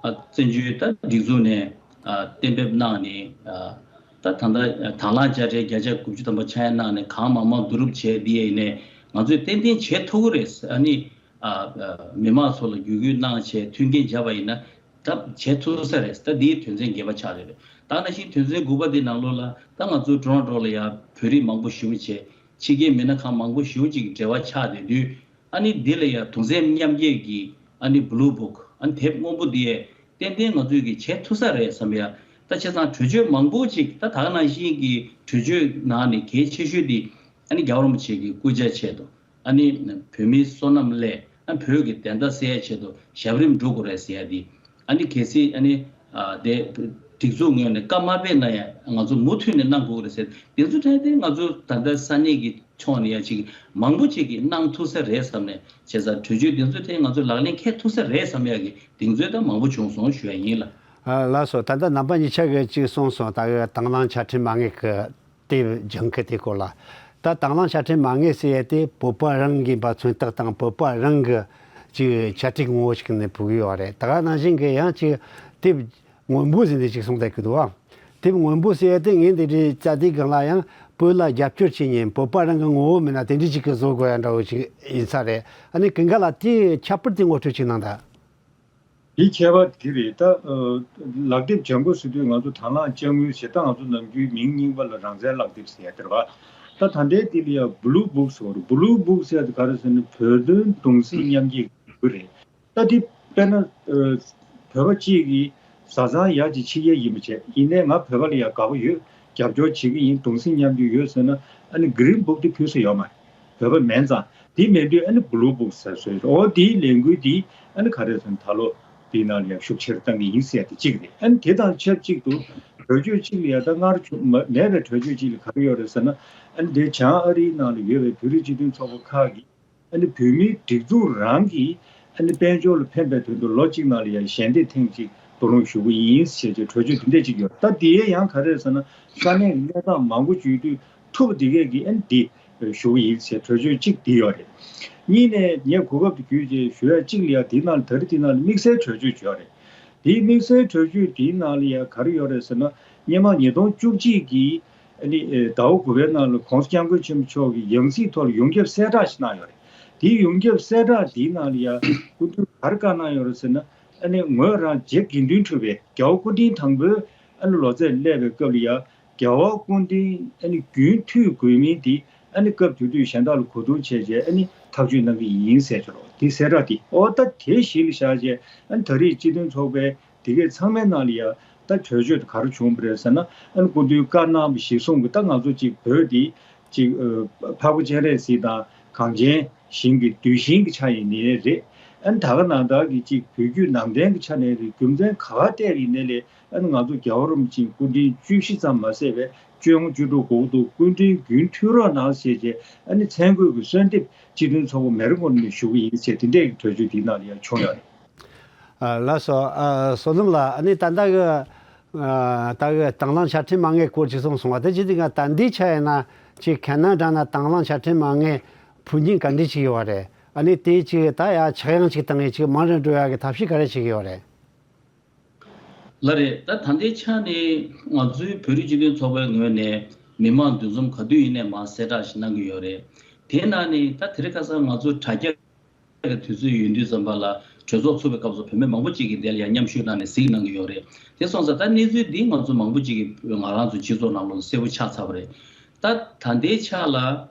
ཨ་བཙན་བྱོལ་ད་སྒྲིག་འཛུགས་ནས་ཨ་གཏན་འབེབས་གནང་ནས། ཨ་ད་ད་ལྟ་དང་བླངས་དཔྱ་ཁྲལ་བརྒྱ་ཆ་དགུ་བཅུ་ཐམ་པ་ཆག་ཡ་གནང་ནས་གང་མང་མང་བསྡུ་རུབ་བྱས་དེ་ཡིན་ནས་ང་ཚོས་ཏན་ཏན་བྱེད་ཐུབ་ཀྱི་རེད། ཨ་ནི་ཨ་ཨ་མི་མང་ཚོ་ལ་བརྒྱུད་སྐུལ་གནང་བྱས་མཐུན་རྐྱེན་སྦྱར་བ་ཡིན་ན། ད་བྱེད་ཐུབ་ས་རེད། ད་འདིའི་དོན་ཚན་བརྒྱད་པ་ཆགས་རེད། ད་ནང་བཞིན་དོན་ཚན་དགུ་པ་འདི་ནང་ལོགས་ལ་ད་ང་ཚོ་ཊོ་རོན་ཊོ་ལ་ཡང་བོད་རིགས་མང་པོ་ཞེ་པོ་བྱས། ཕྱི་རྒྱལ་མི་སྣ་ཁག་མང་པོ་ཞེ་པོ་ཅིག་གི་འབྲེལ་བ་ཆགས་བསྡད་དུས། ཨ་ནི་འདི་ལ་ཡང་གདུང་སེམས་མཉམ་སྐྱེད་ཀྱི་ཨ་ནི་བྷུ་ལུ་བུག་ཨ་ནི་དེབ་སྔོན་པོ་འདི་ཡས་ཏན་ཏན་ང་ཚོས་ཀྱི་བྱེད་ཐུབ་ས་རེད་བསམ་ཡ། ད་བྱས་ཙང་གྲོས་ཆོད་མང་པོ་ཅིག་ད་ད་ག་ནང་བཞིན་གྱི་གྲོས་ཆོད་ནང་ནས་གལ་ཆེ་ཤོས་འདི་ཨ་ནི་རྒྱལ་བ་རིན་པོ་ཆེ་གི་སྐུ་ཕྱྭའི་ཆེད་དུ། ཨ་ནི་བོད་མིའི་བསོད་ནམས་སླད། ཨ་བོད་ཀྱི་བདེན་མཐའ་གསལ་ཡའི་ཆེད་དུ་ཞབས་རིམ་སྒྲུབ་དགོས་རེད་ཟེར་ཡ་འདི། ཨ་ནི་གལ་སྲིད་ཨ་ནི་ཨ་དེ་སྒྲིག་འཛུགས་ངོས་ནས་བཀའ་མ་ཕེབས་ན་ཡང་ང་ཚོ་མུ་མཐུད་ནས་གནང་དགོས་རེད་ཟེར། དེ་ཚོ་ཐད་དེ་ང་ཚོ་ད་ལྟ་ས་གནས་ཀྱི་ཕྱོགས་ནས་ཡ་ཅིག་མང་པོ་ཅིག་གིས་གནང་ཐུབ་ས་རེད་བསམ་ནས། བྱས་ཙང་གྲོས་ཆོད་དེ་ཚོ་ཐད་ང་ཚོ་ལག་ལེན་འཁེལ་ཐུབ་ས་རེད་བསམ་ཡ་གི་གདེང་ཚོད་ད་མང་པོ་བྱུང་སོང་ཞུ་ཡ་ཡིན་ལ། ཨ་ལགས་སོ། ད་ལྟ་རྣམ་པ་གཉིས་ཆ་གིས་ཅིག་གསུངས་སོང་། ད་གི་དང་བླངས་ཆ་འཕྲིན་མ་དངུལ་གི་དེབ་སྦྱང་གི་དེ་སྐོར་ལ། ད་དང་བླངས་ཆ་འཕྲིན་མ་དངུལ་ཟེར་ཡ་དེ་བོད་པ་རང་གི་མཚོན་རྟགས་དང་བོད་པ་རང་གི་ཅིག་བཅའ་སྒྲིག་ངོ་བོ་ཞིག་ནས་ཕུལ་གི་ཡོད་རེད། ད་ག་ནང་བཞིན་གི་ཡང་ཅིག་དེབ་སྔོན་པོ་ཟེར་ནས་ཅིག་གསུངས་བསྡད་ཀྱི་འདུག་བ། དེབ་སྔོན་པོ་ཟེར་ཡ་དེ་ངས་འདི་འདྲའི་རྩ་དེའི་སྒང་ལ་ཡང་བོད་ལ་རྒྱབ་སྐྱོར་བྱེད་མཁན་བོད་པ་རང་གི་ངོ་བོ་མིན་ན་དེ་འདྲ་ཅིག་གི་བཟོ་དགོས་ཡ་འདྲ་བོ་ཅིག་ཡིན་ས་རེད། ཨ་ནི་ཀུན་དགའ་ལགས་དེ་ཁྱད་པར་དེ་ངོ་སྤྲོད་ཅིག་གནང་དང་། དེའི་ཁྱད་པར་དེ་རེད། ད་ཨ་ལག་དེབ་སྦྱང་དགོས་ཟེར་དུས་ང་ཚོ་དང་བླངས་དཔྱ་དངུལ་ཟེར། ད་ང་ཚོ་ནམ་རྒྱུན་མིང་རྙིང་པ་ལ་རང་བཙན་ལག་དེབ་ཟེར་ཡ་དེ་རེད་བ། ད་ད་ལྟའི་དེ་ལ་ཡ་བྷུ་ལུ་བུག་ཟེར་བ་རེད། བྷུ་ལུ་བུག་ཟེར་ཡ་དེ་ག་རེ་ཟེར་ན་བོད་དོན་གདུང་སེམས་མཉམ་སྐྱེད་ཀྱི་འགུལ་རེད། ད་དེ་དཔེར་ན་ཨ་བོད་པ་གཅིག་གིས་བཟའ་ཚང་ཡག་ཅིག་ཕྱེ་མཁན་ཡིན་པ་བྱས། ཡིན་ནའི་ང་བོད་པ་ལ་ཡ་དགའ་པོ་ཡོད། རྒྱབ་སྐྱོར་བྱེད་ཀྱི་ཡིན། གདུང་སེམས་མཉམ་སྐྱེད་ཡོད་ཟེར་ན་ཨ་ནི་གྷི་རིན་བུག་དེ་ཕུལ་ས་ཡོད་མ་རེད། བོད་པ་མིན་ཙང་། དེ་མིན་དུས་ཨ་ནི་བྷུ་ལུ་བུག་ཟེར་བཟོས་རེད། འོ་དེའི་ལས་འགུལ་དེ་ཨ་ནི་ག་རེ་ཟེར་ན་ད་ལོ་དེའི་ནང་ལ་ཡང་ཤུགས་ཆེར་བཏང་གི་ཡིན་ཟེར་ཡ་དེ་གཅིག་རེད། ཨ་ནི་དེ་དང་ཆབས་ཅིག་ཏུ་གྲོས་ཆོད་གཅིག་ལ་ཡ་ད་སྔར་བྱུང་མ་མེད་པའི་གྲོས་ཆོད་གཅིག་ལ་ག་རེ་ཡོད་རེད་ཟེར་ན། ཨ་ནི་དེ་བྱང་ཨ་རིའི་ནང་ལ་ཡོད་པའི་བོད་རིགས་སྤྱི་མཐུན་ཚོགས་པ་ཁག་གིས་ཨ་ནི་བོད་མིའི་སྒྲིག་འཛུགས་རང་གིས་ཨ་ནི་དཔལ་འབྱོར་ལ་ཕན་པའི་དོན་དུ་ལོ་གཅིག་ནང་ལ་ཡ་ཞལ་འདེབས་ཐེངས་གཅིག་ དོ་སྣང་ཞུ་གི་ཡིན་ཞེས་ཀྱི་གྲོས་ཆོད་དེ་འདྲ་ཅིག་ཡོད། ད་དེའི་ཡང་ག་རེ་ཟེར་ན། ས་གནས་ཀྱི་གནས་སྟངས་མང་པོ་བརྗོད་དུས་ཐུབ་པ་དེ་གས་ཀྱི་ཨན་འདི་ཞུ་གི་ཡིན་ཞེས་གྲོས་ཆོད་གཅིག་དེ་ཡོད་རེད། གཉིས་ནས་ངས་གོ་སྐབས་དེ་བརྒྱུད་ཅེས་ཞུ་ཡ་གཅིག་ལ་ཡ་དེའི་ནང་ལ་ད་རེས་དེའི་ནང་ལ་དམིགས་བསལ་གྲོས་ཆོད་ཅིག་ཡོད་རེད། དེའི་དམིགས་བསལ་གྲོས་ཆོད་དེའི་ནང་ལ་ཡ་ག་རེ་ཡོད་རེད་ཟེར་ན། སྔོན་མ་ཉིས་སྟོང་བཅུ་གཅིག་གི་ཨ་ནི་ཟླ་བ་དགུ་པའི་ནང་ལ་༸གོང་ས་༸སྐྱབས་མགོན་ཆེན་པོ་མཆོག་གི་ཡང་སྲིད་ཐོག་ལ་ཡོངས་ཁྱབ་གསལ་བསྒྲགས་ཤིག་གནང་ཡོད་རེད། དེའི་ཡོངས་ཁྱབ་གསལ་བསྒྲགས་དེའི་ནང་ལ་ཡ་སྐུ་མདུན་ག་རེ་བཀའ་གནང་ཡོད་རེད་ཟེར་ན། ཨ་ནི་ངོས་རང་རྗེ་དགེ་འདུན་གྲུབ་པའི་རྒྱལ་བ་སྐུ་ཕྲེང་དང་པོའི་ཨ་ནི་ལོ་ཚད་སླེབས་པའི་སྐབས་ལ་ཡ། རྒྱལ་བ་སྐུ་ཕྲེང་ཨ་ནི་རྒྱུན་མཐུད་དགོས་མིན་དེ་ཨ་ནི་སྐབས་དེ་དུས་གཞན་དག་ལ་གོ་བསྡུར་བྱས་རྗེས་ཨ་ནི་ཐག་གཅོད་གནང་གི་ཡིན་ཟེར་གྱི་རོགས་དེ་གསལ་བསྒྲགས་དེ་ཨོ་ད་དེ་གཞི་ལ་བཞག་རྗེས་ཨ་ནི་ད་རེས་སྤྱི་མཐུན་ཚོགས་པའི་དེ་གའི་ཚང་མའི་ནང་ལ་ཡ་ད་གྲོས་ཆོད་དེ་ག་རེ་བྱུང་བ་རེད་ཟེར་ན། ཨ་ནི་སྐུ་མདུན་བཀའ་གནང་བ་གཞིར་བཟུང་གི་ད་ང་ཚོ་གཅིག་བོད་དེ་གཅིག་འཕགས་པ་སྤྱན་རས་གཟིགས་དང་གངས་ཅན་ཞིང་གི་གདུལ་ཞིང་གི་ཆ་ཡིན་ནའི་རེད། ཨ་ནི་ད་ག་ནང་ལྟར་གྱི་གཅིག་བོད་བརྒྱུད་ནང་བསྟན་གྱི་ཆ་ནས་རེད། རྒྱུ་མཚན་ག་བ་བལྟས་ཡིན་ནའི་ལས། ཨ་ནི་ང་ཚོ་རྒྱལ་བ་རིན་པོ་ཆེ་སྐུ་ཕྲེང་བཅུ་བཞི་ཙམ་མ་ཟད་པའི་བཅོ་ལྔ་བཅུ་དྲུག་དགོས་འདུག་སྐུ་ཕྲེང་རྒྱུན་མཐུད་རོགས་གནང་ཞེས་བྱས་ཨ་ནི་མཚན་བཀོད་ཀྱི་གསོལ་འདེབས་སྤྱི་མཐུན་ཚོགས་པ་མེ་རི་ཀོན་ནས་ཞུ་གི་ཡིན་ཞེས་དེ་འདྲའི་གྲོས་ཆོད་དེའི་ནང་ལ་ཡང་བྱུང་ཡོད་རེད། ཨ་ལགས་སོ། ཨ་བསོད་ནམས་ལགས། ཨ་ནི་ད་ལྟ་གི་ཨ་ད་གི་དང་བླངས་ཕྱག་ཕྲེང་མ་ལྔའི་སྐོར་ཅིག་གསུངས་སོང་བ། དེ་ཅི་སྟེ་ང་ད་འདི་ཆ་ཡིན་ན་ཅིག་ཁ་ན་དྲ་ན་དང་བླངས་ཕྱག་ཕྲེང་མ་ལྔའི་ཕུགས་ཉིན་ག་འདྲ་ཅིག་ཡོད་བ་རེད། ཨ་ནི་དེ་ཅིག་ད་ཡ་ཆག་ཡང་ཅིག་བཏང་ཡས་ཅིག་མང་རུ་འགྲོ་ཡ་གི་ཐབས་ཤེས་ག་རེ་བྱེད་ཀྱི་ཡོད་རེད། ལགས་རེད། ད་ད་ལྟའི་ཆ་ནས་ང་ཚོའི་བོད་རིགས་སྤྱི་མཐུན་ཚོགས་པའི་ངོས་ནས་མི་མང་འདུ་འཛོམས་ག་དུས་ཡིན་ནའི་མར་གསལ་བསྒྲགས་ཤིག་གནང་གི་ཡོད་རེད། དེའི་ནང་ནས་ད་དེ་རིང་ཁ་སང་ང་ཚོ་དྲ་རྒྱ་གི་དུས་ཚོད་ཡོད་དུས་ཙམ་པ་ལ་གྲོས་ཚོགས་ཚུགས་པའི་སྐབས་སུ་བོད་མི་མང་པོ་ཅིག་གིས་དེ་ལ་ཡང་མཉམ་ཞུགས་གནང་ནས་གཟིགས་གནང་གི་ཡོད་རེད། དེ་སོང་ཙང་ད་གནས་ཚུལ་འདི་ང་ཚོ་མང་པོ་ཅིག་གིས་ང་རང་ཚོ་སྤྱི་ཚོགས་ནང་ལོགས་གསལ་པོ་ཆགས་ཚར་བ་རེད། ད་ད་ལྟའི་ཆ་ལ།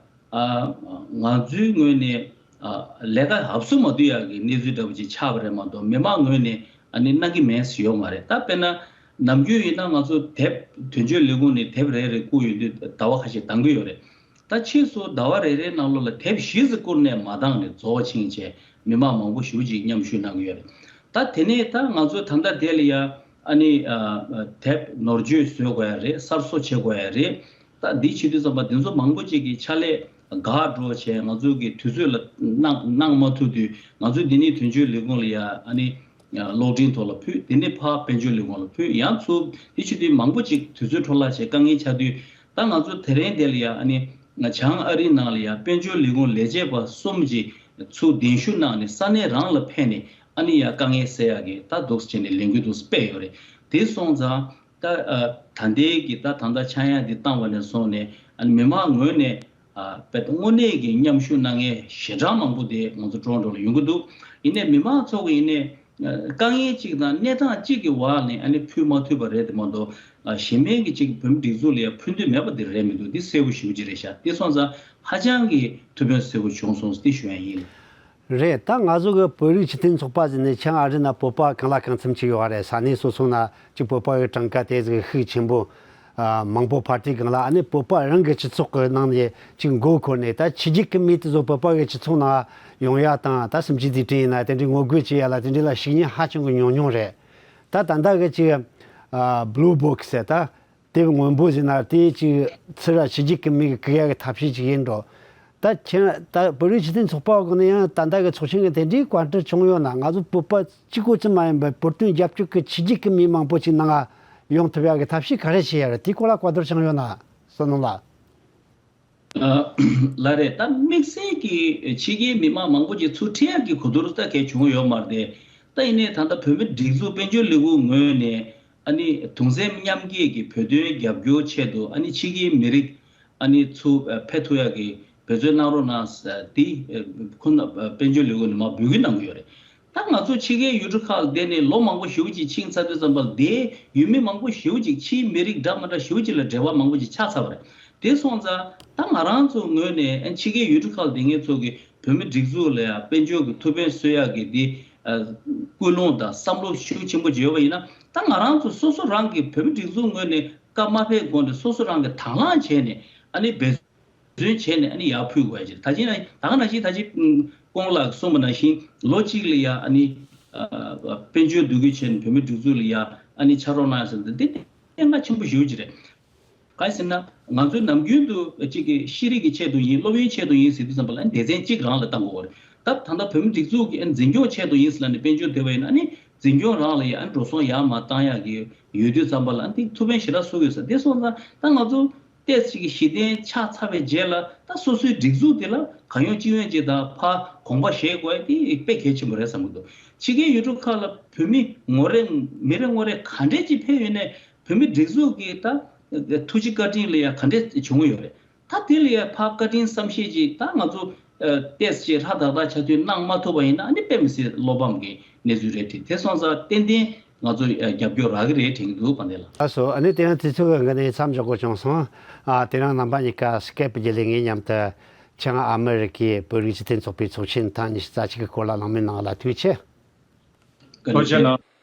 ཨ་ང་ཚོའི་ངོས་ནས་ཨ་ལས་ཀ་ཧབ་སུ་མ་བསྡུ་ཡག་གི་གནས་ཚུལ་འདྲ་པོ་ཅིག་ཆགས་པ་རེད་མ་གཏོགས་མི་མང་ངོས་ནས་ཨ་ནི་གནང་གི་མེད་ཟེར་ཡོད་མ་རེད། ད་དཔེར་ན་ནམ་རྒྱུན་ཡིན་ན་ང་ཚོ་དེབ་དོན་གཅོད་ལས་ཁུངས་ནས་དེབ་རེ་རེ་བསྐུར་ཡོང་དུས་ཟླ་བ་ཁ་ཤས་འདང་གི་ཡོད་རེད། ད་ཕྱིས་སུ་ཟླ་བ་རེ་རེའི་ནང་ལོགས་ལ་དེབ་བཞི་ཙམ་བསྐུར་ནས་མ་འདང་ནས་རྫོགས་པ་ཕྱིན་བྱས་མི་མང་མང་པོ་ཞེ་པོ་ཅིག་མཉམ་ཞུགས་གནང་གི་ཡོད་རེད། ད་དེ་ནས་ད་ང་ཚོ་ད་ལྟ་དེ་ལ་ཡ་ཨ་ནི་ཨ་དེབ་ནོར་བཅོས་བཟོ་དགོས་ཡ་རེད། གསར་བཟོ་བྱེད་དགོས་ཡ་རེད། ད་འདི་བྱེད་དུས་ཙམ་པ་འདི་ཚོ་མང་པོ་ཅིག་གི་ཕྱག་ལས་འགག་འགྲོ་བྱས་ང་ཚོ་གི་དུས་ཚོད་ལ་གནང་གནང་མ་ཐུབ་དུས་ང་ཚོས་འདི་ནས་དོན་གཅོད་ལས་ཁུངས་ལ་ཡ་ཨ་ནི་གློག་འཕྲིན་ཐོག་ལ་ཕུལ། དེ་ནས་ཕར་དཔལ་འབྱོར་ལས་ཁུངས་ལ་ཕུལ། ཡང་ཚུར་འདི་བྱེད་དུས་མང་པོ་ཅིག་དུས་ཚོད་འཕྲོ་བརླག་བྱས་དཀའ་ངལ་ཆགས་དུས་ད་ང་ཚོ་དེ་རིང་དེ་ལ་ཡ་ཨ་ནི་བྱང་ཨ་རིའི་ནང་ལ་ཡ་དཔལ་འབྱོར་ལས་ཁུངས་ལས་བྱེད་པ་གསུམ་གྱིས་ཚུར་གདན་ཞུ་གནང་ནས་ས་གནས་རང་ལ་ཕེབས་ནས་ཨ་ནི་ཡ་དཀའ་ངལ་སེལ་ཡག་གི་ད་འདུག་སེ་བྱས་ནས་ལས་འགུལ་འདུག་སེ་སྤེལ་ཡོད་རེད། དེ་སོང་ཙང་། ད་ཨ་ད་ལྟའི་གི་ད་ད་ལྟ་ཆག་ཡང་འདི་བཏང་བ་ནས་བཟུང་ནས་ཨ་ནི་མི་མང་ངོས་ནས་ཨ་དཔེ་དངོས་གནས་ཀྱི་མཉམ་ཞུགས་གནང་མཁན་ཞེ་དྲག་མང་པོ་དེ་ང་ཚོ་ཀྲོ་རོན་ཀྲོ་ལ་ཡོང་གི་འདུག་ཡིན་ནའི་མི་མང་ཚོ་གི་ཡིན་ནའི་ཨ་དཀའ་ངལ་གཅིག་དང་གནས་སྟངས་གཅིག་གི་འོག་ནས་ཨ་ནི་ཕུལ་མ་ཐུབ་པ་རེད་དེ་མ་གཏོགས་ཨ་གཞན་མའི་གི་གཅིག་བོད་མི་སྒྲིག་འཛུགས་ལ་ཡང་ཕུལ་འདོད་མེད་པ་དེ་རེད་མི་འདུག་འདི་གསལ་པོ་ཞེ་པོ་ཅིག་རེད་ཤག་དེ་སོང་ཙང་ཧ་ཅང་གི་ཐུགས་ཕན་གསོས་པོ་བྱུང་སོང་ཟེར་དེ་ཞུ་ཡ་ཡིན། རེད། ད་ང་ཚོ་གི་བོད་རིགས་སྤྱི་མཐུན་ཚོགས་པ་ཟེར་ནས་བྱང་ཨ་རི་ན་བོད་པ་གང་ལ་གང་འཚམ་ཅིག་ཡོད་རེད། ས་གནས་སོ་སོ་ན་ཅིག་བོད་པ་གི་གྲངས་ཀ་དེ་ཟིག་ཤུགས་ཆེན་པོ་ཨ་མང་པོ་ཕར་དེ་སྒང་ལ་ཨ་ནི་བོད་པ་རང་གི་སྤྱི་ཚོགས་གི་ནང་ནས་ཅིག་མགོ་འཁོར་ནས་ད་ཕྱི་རྒྱལ་གི་མི་དེ་ཚོ་བོད་པ་གི་སྤྱི་ཚོགས་ནང་ཡོང་ཡ་དང་ད་སུམ་ཅུ་དུས་དྲན་ཡིན་ན་དེ་འདྲའི་ངོ་རྒོལ་བྱེད་ཡ་ལ་དེ་འདྲའི་ལ་ཤུགས་སྣོན་ཧ་ཅང་གི་ཉུང་ཉུང་རེད། ད་ད་ལྟ་གི་ཅིག་ཨ་བྷུ་ལུ་བོག་སི་ཟེར་ད། དེབ་སྔོན་པོ་ཟེར་ན་དེ་ཅིག་ཚུར་ར་ཕྱི་རྒྱལ་གྱི་མི་གིས་བཀུག་ཡག་གི་ཐབས་ཤེས་ཅིག་ཡིན་འགྲོ། ད་ཁྱེད་ད་བོད་རིགས་སྤྱི་མཐུན་ཚོགས་པ་གི་ནས་ཡང་ད་ལྟ་གི་ཚོགས་ཆེན་གྱི་དེ་འདྲའི་བཀའ་འཁྲོལ་བྱུང་ཡོད་ན། ང་ཚོ་བོད་པ་གཅིག་པོ་ཙམ་མ་ཡིན་པར་བོད་དོན་རྒྱབ་སྐྱོར་གྱི་ཕྱི་རྒྱལ་གྱི་མི་མང་པོ་ཅིག་ནང་ང་ཡོང་ཐུབ་ཡག་གི་ཐབས་ཤེས་ག་རེ་བྱེད་ཡ་རེད། དེའི་སྐོར་ལ་བཀའ་བསྡུར་བྱུང་ཡོད་ན། བསོད་ནམས་ལགས། ལགས་རེད། ད་དམིགས་བསལ་གྱི་ཕྱི་རྒྱལ་མི་མང་མང་པོ་ཅིག་ཚུར་ཁྲིད་ཡག་གི་གོ་བསྡུར་ད་གལ་བྱུང་ཡོད་མ་རེད། ད་ཡིན་ནའི་ད་ལྟ་བོད་མི་སྒྲིག་འཛུགས་དཔལ་འབྱོར་ལས་ཁུངས་ངོས་ནས་ཨ་ནི་གདུང་སེམས་མཉམ་སྐྱེད་ཀྱི་བོད་དོན་རྒྱབ་སྐྱོར་ཆེད་དུ་ཨ་ནི་ཕྱི་རྒྱལ་མི་རིགས་ཨ་ནི་ཚུར་ཕེབས་ཐུབ་ཡག་གི་འབད་བརྩོན་གནང་རོགས་གནང་ཟེར་དེ་ཁོ་ན་དཔལ་འབྱོར་ལས་ཁུངས་ནས་མར་འབོད་སྐུལ་གནང་གི་ཡོད་རེད། ད་ང་ཚོ་ཕྱི་རྒྱལ་ཡུལ་གྲུ་ཁག་ལ་བསྡད་ནས་ལོ་མང་པོ་ཞེ་པོ་ཅིག་ཕྱིན་ཚར་དུས་ཙམ་པ་ལ་དེའི་ཡུལ་མི་མང་པོ་ཞེ་པོ་ཅིག་ཕྱིའི་མི་རིགས་འདྲ་མི་འདྲ་ཞེ་པོ་ཅིག་ལ་འབྲེལ་བ་མང་པོ་ཅིག་ཆགས་ཚར་བ་རེད། དེ་སོང་ཙང་ད་ང་རང་ཚོ་ངོས་ནས་ཨ་ཕྱི་རྒྱལ་ཡུལ་གྲུ་ཁག་ལ་བསྡད་མཁན་ཚོ་གི་བོད་མི་སྒྲིག་འཛུགས་ལ་ཡང་དཔལ་འབྱོར་གྱི་ཐུགས་ཕན་གསོས་ཡག་གི་འདི་ཨ་ཀུན་སློང་དང་བསམ་བློ་ཤུགས་ཆེན་པོ་ཅིག་ཡོད་པ་ཡིན་ན། ད་ང་རང་ཚོ་སོ་སོ་རང་གི་བོད་མི་སྒྲིག་འཛུགས་ངོས་ནས་བཀའ་མ་ཕེབས་གོང་ནས་སོ་སོ་རང་གི་དང་བླངས་བྱས་ནས་ཨ་ནི་འབད་བརྩོན་བྱས་ནས་ཨ་ནི་ཡར་ཕུལ་དགོས་ཡ་ཅིག་ད་ཅི་ན་ད་ག་ནང་བཞིན་ད་ཅི་ཀོང་ལགས་གསུངས་པ་ནང་བཞིན་ལོ་གཅིག་ལ་ཡ་ཨ་ནི་ཨ་དཔལ་འབྱོར་བསྡུ་སྐུལ་བྱས་ནས་བོད་མི་སྒྲིག་འཛུགས་ལ་ཡ་ཨ་ནི་ཕྱག་རོགས་གནང་ཟེར་ན་འདི་གནད་འགག་ཆེན་པོ་ཞེ་པོ་ཅིག་རེད། གང་ཡིན་ཟེར་ན་ང་ཚོའི་ནམ་རྒྱུན་དུ་གཅིག་གི་ཤེས་རིག་གི་ཆེད་དུ་ཡིན། སློབ་ཡོན་ཆེད་དུ་ཡིན་ཟེར་དུས་ཙམ་པ་ལ་ཨ་ནི་སྡེ་ཚན་གཅིག་རང་ལ་བཏང་དགོས་པ་རེད། ད་ད་ལྟ་བོད་མི་སྒྲིག་འཛུགས་ཀྱི་ཨ་ནི་འཛིན་སྐྱོང་ཆེད་དུ་ཡིན་ཟེར་ལབ་ནས་དཔལ་འབྱོར་བསྡུ་བ་ཡིན་ན་ཨ་ནི་ འཛིན་སྐྱོང་རང་ལ་ཡང་འགྲོ་སོང་ཡར་མར་བཏང་ཡག་གི་ཡོད་དུས་ཙམ་པ་ལ་འདི་ཐུགས་ཕན་ཞེ་དྲག་གསོ་གི་ཡོད་ས། དེ་སོང་ཙང་ད་ང་ཚོ་ཏོག་ཙམ་གྱི་གཞི་རྟེན་ཆགས་ཚར་བའི་རྗེས་ལ་ད་སོ་སོའི་སྒྲིག་འཛུགས་དེ་ལ་གང་ཡོང་ཅི་ཡོང་ཅིག་དང་ཕར་དགོངས་པ་བཞེས་དགོས་དེ་དཔེ་གལ་ཆེན་པོ་རེད་བསམ་གྱི་འདུག་ཕྱི་རྒྱལ་ཡུལ་གྲུ་ཁག་ལ་བོད་མི་ངོ་རེ་མི་རེ་ངོ་རེ་ག་འདྲས་ཅིག་ཕེབས་ཡོད་ནའི་བོད་མི་སྒྲིག་འཛུགས་ཀྱི་ད་ཐུགས་རྗེ་བཀའ་དྲིན་ལ་ཡང་ག་འདྲས་བྱུང་གི་ཡོད་རེད། ད་དེ་ལ་ཡང་ཕར་བཀའ་དྲིན་བསམ་ཤེས་ཅིག་ད་ང་ཚོ་ཨ་ཏོག་ཙམ་ཧྲ་ཏག་ཏག་ཆགས་དུས་གནང་མ་ཐུབ་པ་ཡིན་ན་ཨ་ནི་དཔེ་མི་སྲིད་བློ་ཕམ་གྱི་གནས་ཚུལ་རེད་དེ། དེ་སོང་ཙང་ཏན་ཏན་ང་ཚོ་ཨ་རྒྱབ་སྐྱོར་རག་གི་རེད་དྲན་གྱི་འདུག་དཔལ་ལྡན་ལགས། ལགས་སོ། ཨ་ནི་དེ་རིང་དུས་ཚོད་ཀྱི་འགན་ནས་མཚམས་འཇོག་དགོས་བྱུང་སོང་། ཨ་དེ་རིང་རྣམ་པ་གཉིས་ཀ་སི་ཀེབ་བརྒྱུད་ལས་ངའི་མཉམ་དུ་བྱང་ཨ་མི་རི་ཀའི་བོད་རིགས་སྤྱི་མཐུན་ཚོགས་པའི་ཚོགས་ཆེན་ཐེངས་ཉི་ཤུ་རྩ་གཅིག་གི་སྐོར་ལ་གླེང་མོལ་གནང་བ་ལ་ཐུགས་རྗེ་ཆེ། བཀའ་དྲིན་ཆེ། ཐུགས་རྗེ་གནང་།